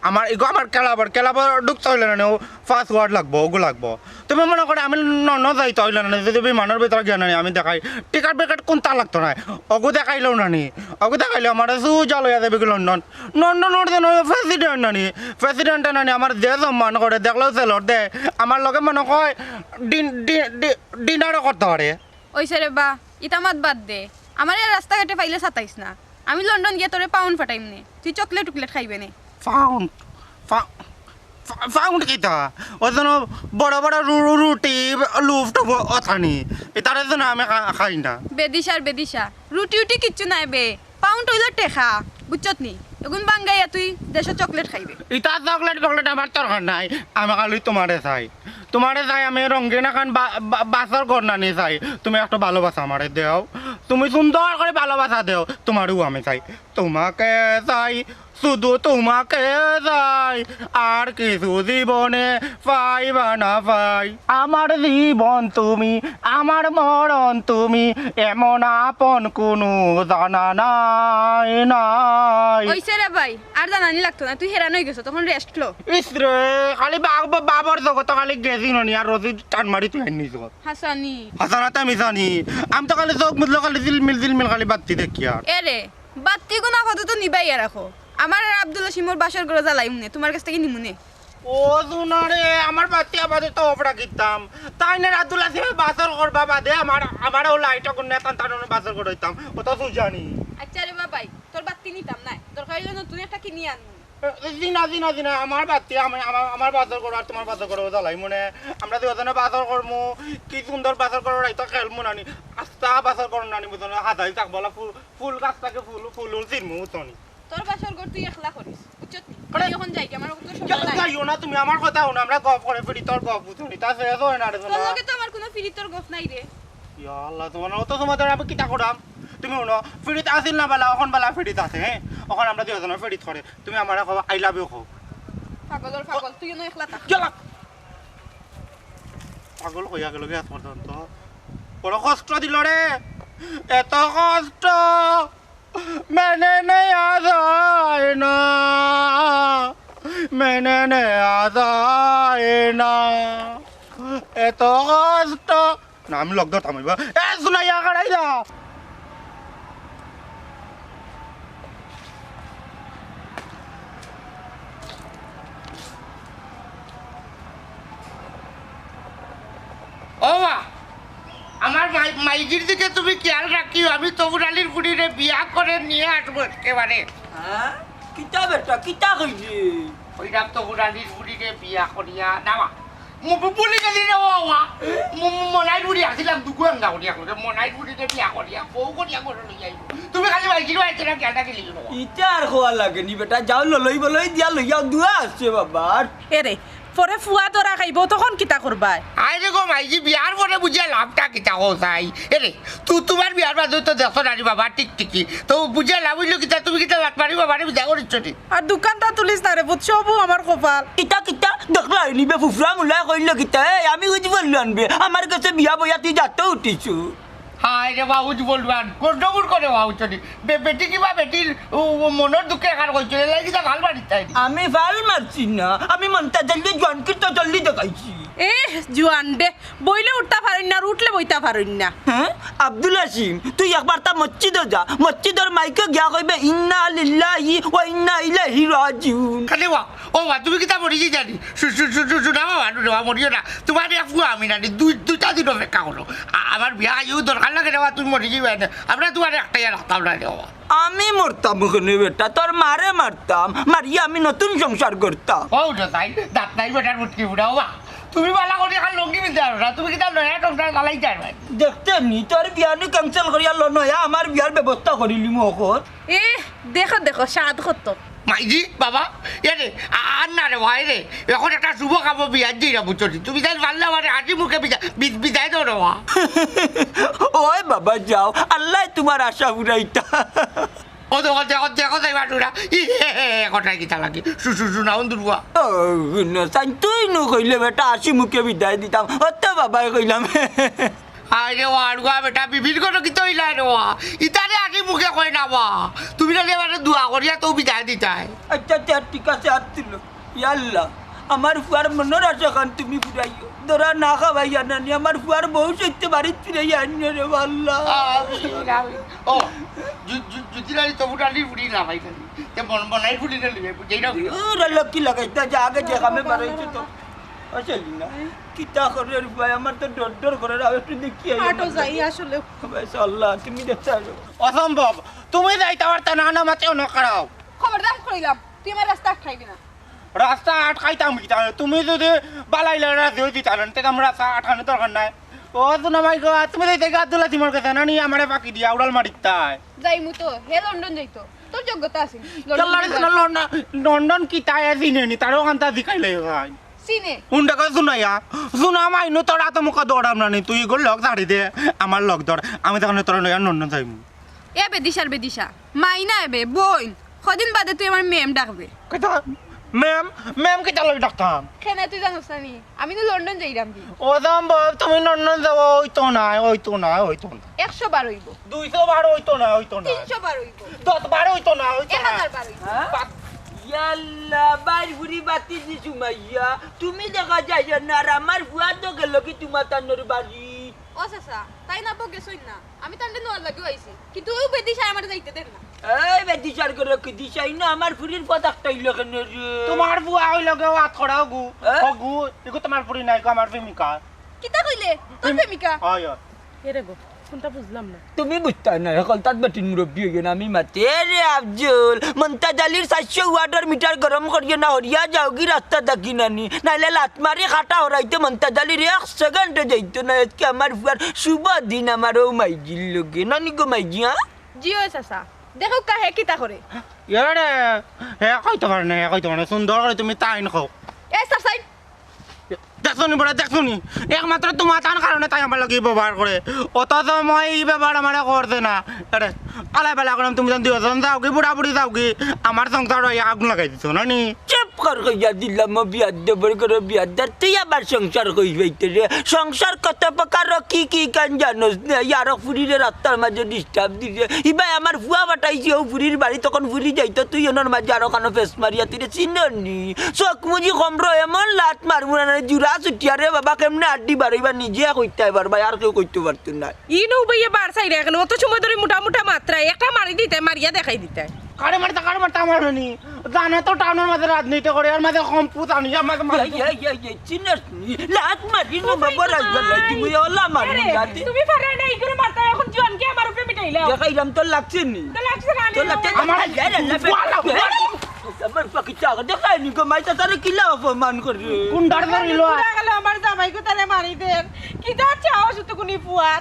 আমার ইগো আমার ক্লাবর, ক্লাবর ঢুকতে হইলে না ও পাসওয়ার্ড লাগবো, ওগু লাগবো। তুমি মনে করো আমি নন যাইতে হইলে না, যদি বিমানর ভিতরে গিয়া না আমি দেখাই টিকিট বিকেট কোনটা লাগতো না, ওগু দেখাইলেও না নি, ওগু দেখাইলে আমার সুজা লইয়া যাবে কি লন্ডন। লন্ডন ওর জন্য প্রেসিডেন্ট না নি, প্রেসিডেন্ট না নি আমার যে সম্মান করে দেখলেও সেলর দে, আমার লগে মনে হয় ডিন-, ডি-, ডি-, ডিনারও করতে পারে। ওইছে রে বা, ইতা মাত বাদ দে। আমারে আর রাস্তাঘাটে পাইলে সাতাইস না। আমি লন্ডন গিয়া তোরে পাউন্ড ফাটাইমু নে। তুই চকলেট টুকলেট খাইবে নে। পাউন্ড? পা-, পা-, পাউন্ড কিতা? ওই জন্য বড় বড় রু-, রু-, রুটি, লুফ টুফ অতানি। ইতারে জন্য আমি খা-, খাই না। বেদিশা আর বেদিশা। রুটি উটি কিচ্ছু নাই বে। পাউন্ড হইল টেকা। বুঝছত নি? এগুন বাঙ্গাইয়া তুই দেশো চকলেট খাইবে। ইতা চকলেট ফকলেট আমার দরকার নাই। আমি খালি তোমারে চাই। তোমারে চাই আমি রঙিন এখান বা-, বা-, বাসর ঘর নানি চাই। তুমি একটু ভালোবাসা আমারে দেও। তুমি সুন্দর করে ভালোবাসা দেও। তোমারেও আমি চাই। তোমাকে চাই, শুধু তোমাকে চাই, আর কিছু জীবনে পাইবা না পাই। আমার জীবন তুমি, আমার মরণ তুমি, এমন আপন কোনো জানা নাই, নাই। ওইছে রে ভাই, আর জানানি লাগতো না, তুই হেরান হয়ে গেছো, তখন রেস্ট লো। ইস রে, খালি বা-, বা-, বাবর জগত খালি গেছি ননি, আর রোজি টান মারি তুই আনিস। হাসানি। হাসানাতে মিশানি। আমি তো খালি চোখ মুদলো খালি জিলমিল জিলমিল খালি বাত্তি দেখি আর। এ রে, বাত্তি গুনা কত তো নিবাই রাখো। আমার আর আব্দুল হাসিমর বাসর ঘরো জ্বালাইমু নে, তোমার কাছ থেকে নিমু নে। ও দুনারে, আমার বাত্তি আবাদে তো অফ রাখিতাম। তাইন আর আব্দুল হাসিমে বাসর করবা বাদে আমার, আমারও লাইট অগুন নেতান তার বাসর করাইতাম। ও তো সুজানি। আচ্ছা রে বাবাই, তোর বাত্তি নিতাম না, দরকার হইলে নতুন একটা কিনি আনমু। জি না, জি না, জি না, আমার বাত্তি, আমি, আমার, আমার বাসর করো আর তোমার বাসর করো জ্বালাইমু নে। আমরা দুজনে বাসর করমু, কি সুন্দর বাসর করো, রাইতো খেলমু নানি। আস্তা বাসর করো নানি, বুঝছো না? হাতাই থাকবো, ফুল, ফুল গাছ থাকে ফুল, ফুল, ফুল চিনমু, বুঝছো নি? তোর বাসর ঘর তুই একলা করিস, বুঝছত নি? আরে, আমি এখন যাই, আমার কোনো যা-, সময় নাই। যাইও না তুমি, আমার কথা হুনো, আমরা গপ করে ফিরি, তোর গপ বুঝছো নি? তা শেষ হয় না রে, তোর শোনা। লগে তো আমার কোনো ফিরিতর গপ নাই রে। ইয়া আল্লাহ, তোমার অত সময় ধরে আমি কিতা করাম? তুমি হুনো, ফিরিত আছিল না বালা, এখন বালা ফিরিত আছে, হ্যাঁ? এখন আমরা দুজনে ফিরিত করে, তুমি আমারে কও, "I love you" কও। পাগলর পাগল, তুই না একলা থাক। চলো। পাগল হইয়া গেল গে আজ পর্যন্ত। বড় কষ্ট দিল রে, এত কষ্ট মেনে নেয়া যায় না, মেনে নেয়া যায় না, এত কষ্ট। না, আমি লগ ধরতাম অইবা। এ, সুনাইয়া, কাড়াই যা। ও মা, আমার মাই-, মাইজির দিকে তুমি খেয়াল রাখিও, আমি তবুর আলীর বুড়িরে বিয়া করে নিয়ে আসবো একেবারে। হ্যাঁ? কিতা বেটা, কিতা কইলি? ওই রাম তবুর আলীর বুড়িরে বিয়া করিয়া নেওয়া। মু-, মু-, বুলি গেলি রে ও মা। মু-, মু-, মনাই বুড়ি আসিলাম দুগু আঙ্গা করিয়া করে। মনাই বুড়িরে বিয়া করিয়া, বউ করিয়া করে লই আইবো। তুমি খালি মাইজির বাড়িতে না খেয়াল রাখিলি রে বাবা। ইতা আর খোয়া লাগে নি বেটা, যাও ললই বলই দিয়া লইয়াও দুয়া আসছে বাবার। এ রে, পরে ফুয়া ধরা খাইবো, তখন কিতা করবায়? আরে গো মাইজি, বিয়ার পরে বুঝিয়া লাভটা কিতা কও চাই? এরে, তু-, তুমার বিয়ার বাদে তো দেখছো নানি বাবা টিকটিকি। তো বুঝিয়া লাভ অইলো কিতা? তুমি কিতা লাত মারি বাবারে বিদায় করিছো নি? আর দোকানটা তুলিস না রে পুত, সবু আমার কপাল। কিতা কিতা? দেখলা অইনি বে ফুফরা মুলা কইলো কিতা? এই আমি বুঝি বললো আনবে। আমার গেছে বিয়া বইয়া তুই যাতে উঠিছু। হায় রে বাবু, বলবান গন্ডগোল করে বাবু চলি। বে-, বেটি কিবা বেটির উ, উ, মনর দুঃখে এখান কইছো, এলাই কিতা গাল মারিতায় নি? আমি গাল মারছি না, আমি মন্তাজ আলীর জোয়ানকির তো জলদি দেখাইছি। এ জোয়ান দে, বইলে উঠতা পারইন না, আর উঠলে বইতা পারইন না। হ্যাঁ? আব্দুল হাসিম, তুই একবার তা মসজিদো যা, মসজিদর মাইকে গিয়া কইবে, "ইন্না লিল্লাহি ওয়া ইন্না ইলাইহি রাজিউন।" খালি ওয়া, ও ওয়া, তুমি কিতা মরি যাই জানি? শু-, শু-, শু-, শু-, শুনা বাবা, নুরে বাবা, মরিও না। তুমার এক ফুয়া আমি নানি, দুই, দুইটা দিন অপেক্ষা করো। আ-, আমার বিয়া খাইও দরকার লাগে রে বাবা, তুমি মরি যাইবা না। আমরা তুমার একটাই আর রাখতাম না রে বাবা। আমি মরতাম ওখানে বেটা, তোর মারে মারতাম, মারিয়া আমি নতুন সংসার করতাম। ও উঠো তাই, দাঁত নাই বেটার মুটকি ফুটা, ও বা। তুমি বালা করি এখন লঙ্গি মিলতে পারো না, তুমি কিতা নয়া সংসার চালাইতে পারবে? দেখতে নি, তোর বিয়া নু cancel করিয়া লো নয়া, আমার বিয়ার ব্যবস্থা করিলিমু অখন। এ, দেখো, দেখো, সাদ কত। মাইজি, বাবা, এ রে, আ-, আর না রে ভাই রে, এখন একটা শুভ কামো বিয়ার দিন রে, বুঝছো নি? তুমি তাই পারলে আমারে হাসি মুখে বিদায়, বি-, বিদায় দেও রে বাবা। ওই বাবা, যাও, আল্লায় তুমার আশা পুরাইতা। ও দেখো, দেখো, দেখো, তাই বাটুরা। ই হে হে হে, কথায় কিতা লাগে? শু-, শু-, শুনা, অন্দুর বুয়া। ও, না, সাইন, তুই নু কইলে বেটা, হাসি মুখে বিদায় দিতাম। অত বাবায় কইলাম। আরে ওয়া, আর ওয়া বেটা, বিবির কোনো কিতা অইলা রে ওয়া? ইতারে হাসি মুখে কয় না ওয়া। তুমি না এবারে দোয়া করিয়া তো বিদায় দিতায়। আচ্ছা, আচ্ছা, ঠিক আছে, আর তুলো। ইয়া আল্লাহ, আমার ফুয়ার মনর আশা খান তুমি পুরাইও। দরা না খাওয়াইয়া নানি, আমার ফুয়ার বউ সইতে বাড়িত ফিরাইয়া আনিও রে আল্লাহ। আমিন, আমিন। ও, জু-, জু-, জুতির আলী তবু ডালি ফুড়ি না ভাই খালি। তে বন-, বনাই ফুড়ি না লিবে, বুঝাই না ফুড়ি। ওরা লক্ষ্মী লাগাইতা যা আগে যে কামে বাড়াইছো তো। আসলে না, কিতা করে রে ভাই, আমার তো ডর ডর করে, আর একটু দেখি আই আটো আমার যাই লাগে। আসলে। ভাই, আল্লাহ, তুমি দেখতে আসো। অসম্ভব, তুমি যাইতে পারতা না, না মাতে অন্য খারাপ। খবরদার কইলাম, তুই আমার রাস্তা আটকাইবি না। রাস্তা আটকাইতাম কিতা? তুমি যদি বালাই লড়া দিয়ে দিতা না, তে আমার রাস্তা আটকানোর দরকার নাই। ও সোনা মাই গো, তুমি যাইতে গা আব্দুল আজিমর গেছে না নি, আমারে ফাঁকি দিয়া উড়াল মারিতায়। যাইমু তো, হে লন্ডন যাইতো, তোর যোগ্যতা আছে নি? লন্ডন কেল্লারে যাইবার। সোনা লন্ডন, লন্ডন কিতা এ চিনে নি, তারও কান্তা জিকাইলে ভাই। চিনে। উন্ডা করে শুনাইয়া, শুনা মাইনু তোর আত মুখা দৌড়াম না নি, তুই এগুলো লগ ছাড়ি দে, আমার লগ ধর, আমি তখন তোর লইয়া লন্ডন যাইমু। এ বেদিশার বেদিশা, মাই না এবে, বইন। কদিন বাদে তুই আমার ম্যাম ডাকবে। কিতা? ম্যাম? ম্যাম কিতা লই ডাকতাম? কেনে তুই জানোস না নি? আমি তো লন্ডন যাইরাম কি। ও দাম বাপ, তুমি লন্ডন যাও, ওই তো নাই, ওই তো নাই, ওই তো নাই। একশো বার অইবো। দুইশো বার ওই তো নাই, ওই তো নাই। তিনশো বার অইবো। দশ বার ওই তো নাই, ওই তো এক হাজার নাই। বার অইবো। হ্যাঁ? বাপ- ইয়াল্লা, বাইর ফুরি বাতি দি সুমাইয়া। তুমি দেখা যাইও না, আর আমার ফুয়া তো গেল কি তোমার তান্নর বাড়ি। ও চাচা, তাইন আব্বা গেছইন না। আমি তানরে নেওয়ার লাগিও আইছি, কিন্তু অউ বেদিশায় আমারে যাইতে দের না। এই বেদিশার ঘরো কিদিশা, ইনো আমার ফুরির পথ আটকাইলো কেনে রে? তোমার ফুয়া অইলো গি আত করা অগু, হ্যাঁ? অগু, ইগু তোমার ফুরি নায় গো, আমার প্রেমিকা। কিতা কইলে? তোর প্রেম-, প্রেমিকা? অয়, অয়। এরে গো, কোনটা বুঝলাম না। তুমি বুঝতায় না, হকলতাত বেটিন মুরব্বি অইগেন, আমি মাতি। এরে আফজল, মন্তাজ আলীর চাইরশো ওয়াটর মিটার গরম করিও না, হরিয়া যাওগি রাস্তা থাকি নানি। নাইলে লাত মারি কাটা হরাইতে মন্তাজ আলীর এক সেকেন্ডও যাইতো না। আজকে আমার ফুয়ার শুভ দিন, আমার অউ মাইজির লগে। নানি গো মাইজি, হ্যাঁ? জি অয় চাচা, দেখউক্কা হে কিতা করে। এরে, হে কইতো পারে না, হে কইতো পারে না। সুন্দর করি তুমি তাইন কও। এ চাচাইন। দেখছো নি বড়, দেখছো নি? একমাত্র তোমার তান কারণে তাই আমার লগে ব্যবহার করে। অথচ মই ই ব্যবহার আমারে করছে না। এরে, আলাই বালা করিম, তুমি যেন দুইজন যাওগি, বুড়া বুড়ি যাওগি, আমার সংসারো আগুন লাগাই দিছো, না নি? চুপ কর, কইয়া দিলাম, ও বিয়াদ্দবর ঘরো বিয়াদ্দার, তুই আবার সংসার কইস বাইতে রে। সংসার কত প্রকার, কি কি কান জানোস না? ইয়ারো ফুরিরে রাস্তার মাঝে disturb দিছে। ইবায় আমার ফুয়া পাঠাইছে, অউ ফুরির বাড়ি, তখন ফুরি যাইতো, তুই অনর মাঝে আরো কানো ফেস মারিয়া, তুই রে চিনস নি? চোখ মুজি কমরো, এমন লাত মারমু না, জুড়া ছুটিয়া রে বাবা, কেমনে আড্ডি বারইবা, নিজে কইতায় পারবায়, আর কেউ কইতো পারতো নায়। ইনো বাইয়ে বার চাইরা কেনে, অত সময় ধরি মোটা মোটা মাতরায়, একটা মারি দিতায়, মারিয়া দেখাই দিতায়। কারে মারতা, কারে মারতা আমার নানি। জানে তো টাউনর মাঝে রাজনীতি করে, এর মাঝে কম পুত আনি, এর মাঝে মারি এই, এই, এই, এই, চিনস নি? লাত মারি নো বাবা, রাজবালাই, তুমি ওলা মারি আরে, না দে। তুমি পারো না, ই করে মারতা, এখন জোয়ানকি আমার উপরে মিটাইলাও। দেখাইলাম, তোর লাগছে নি? তো লাগছে না, তোর লাগছে না? আমার এই, এই, এই, এই, ওয়ালা, ওয়ালা। আমার পাখি চাকা দেখায় নি গো, মাইতা তারে কিলা অপমান করে। কোন ডার ধরিল? পুরা গেল আমার জামাই গো, তারে মারি দের। কি যা চাও শুধু কুনি ফুয়ার?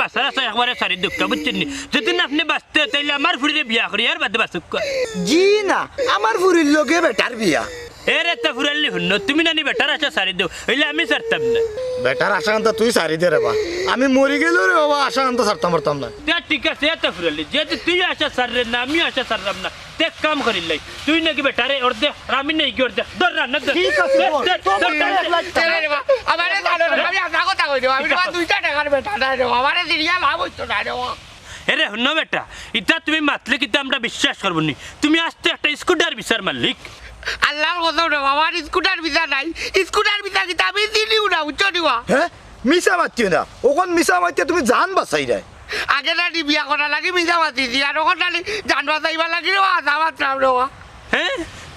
বাঁচার আশা একবারে ছাড়ি দেউক্কা, বুঝছইন নি? যদি না আপনে বাঁচতে, তাইলে আমার ফুরিরে বিয়া করি, এর বাদে বাঁচউক্কা। জি না, আমার ফুরির লগে বেটার বিয়া। এরে তে ফুরাল্লি হুনো, তুমি নানি বেটার আশা ছাড়ি দেও, অইলে আমি ছাড়তাম না। বেটার আশা আনতা তুই ছাড়ি দে রে বা। আমি মরি গেলেও রে বাবা, আশা আনতা ছাড়তাম পারতাম না। তে ঠিক আছে, এ তে ফুরাল্লি, যেহেতু তুই আশা ছাড়রে না, আমিও আশা ছাড়রাম না। তে এক কাম করিলাই, তুই নাকি বেটারে অর্ধেক, আর আমি নাকি অর্ধেক। ধর রান্না ধর। ঠিক আছে, ধর, ধর। ধর, ধর, ধর, ধর, ধর। রে বা, আমারে জানো না, আমি হাছা কথা কই রে বা, আমি তুমার দুইটা টেকার বেটা নায় রে বা, আমারে জিনিয়া লাভ অইতো নায় রে বা। এরে হুনো বেটা, ইতা তুমি মাতলে কিতা আমরা বিশ্বাস করবো নি? তুমি আস্তে একটা স্কুটার ভিসার মালিক। আল্লার কসম রে বা, আমার স্কুটার ভিসা নাই, স্কুটার ভিসা কিতা আমি চিনিও না, বুঝছো নি বা? হে, মিছা মাতিও না, অখন মিছা মাতিয়া তুমি জান বাচাইরায়। আগে নানি বিয়া করার লাগি মিছা মাতিছি, আর অখন নানি জান বাচাইবার লাগি রে বা, হাছা মাতরাম রে বা। হে,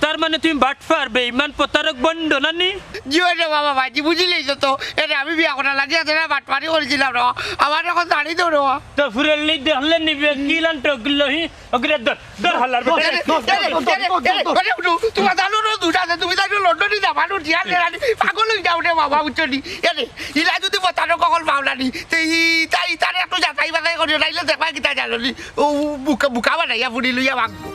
তার মানে তুমি বাটপার, বেইমান, প্রতারক, ভন্ড নানি? জি অয় রে বাবা, ভাইজি বুঝিলাইছো তো। এরে আমি বিয়া করার লাগি এতটা বাটপারি করছিলাম রে বা, আমারে অখন ছাড়ি দেও রে বা। তে ফুরাল্লি দেখলে নি বে, কিলান ঠগলো হি, অগুরে ধর, ধর হালার বেটা। এরে, এরে, এরে, এরে, এরে, উঠো, তুমার জানো না দুটা আছে, তুমি তাই লন্ডনি যাবা, নো জিয়া রে রানি, পাগল অই যাও রে বাবা, বুঝছো নি? এরে, ইলা যদি প্রতারক অকল পাও নানি, তে ইতা, ইতারে একটু যাচাই বাছাই করিও, নাইলে দেখবা কিতা জানো নি, অউ বুকা, বুকা বানাইয়া ফুরি লইয়া ভাগবো।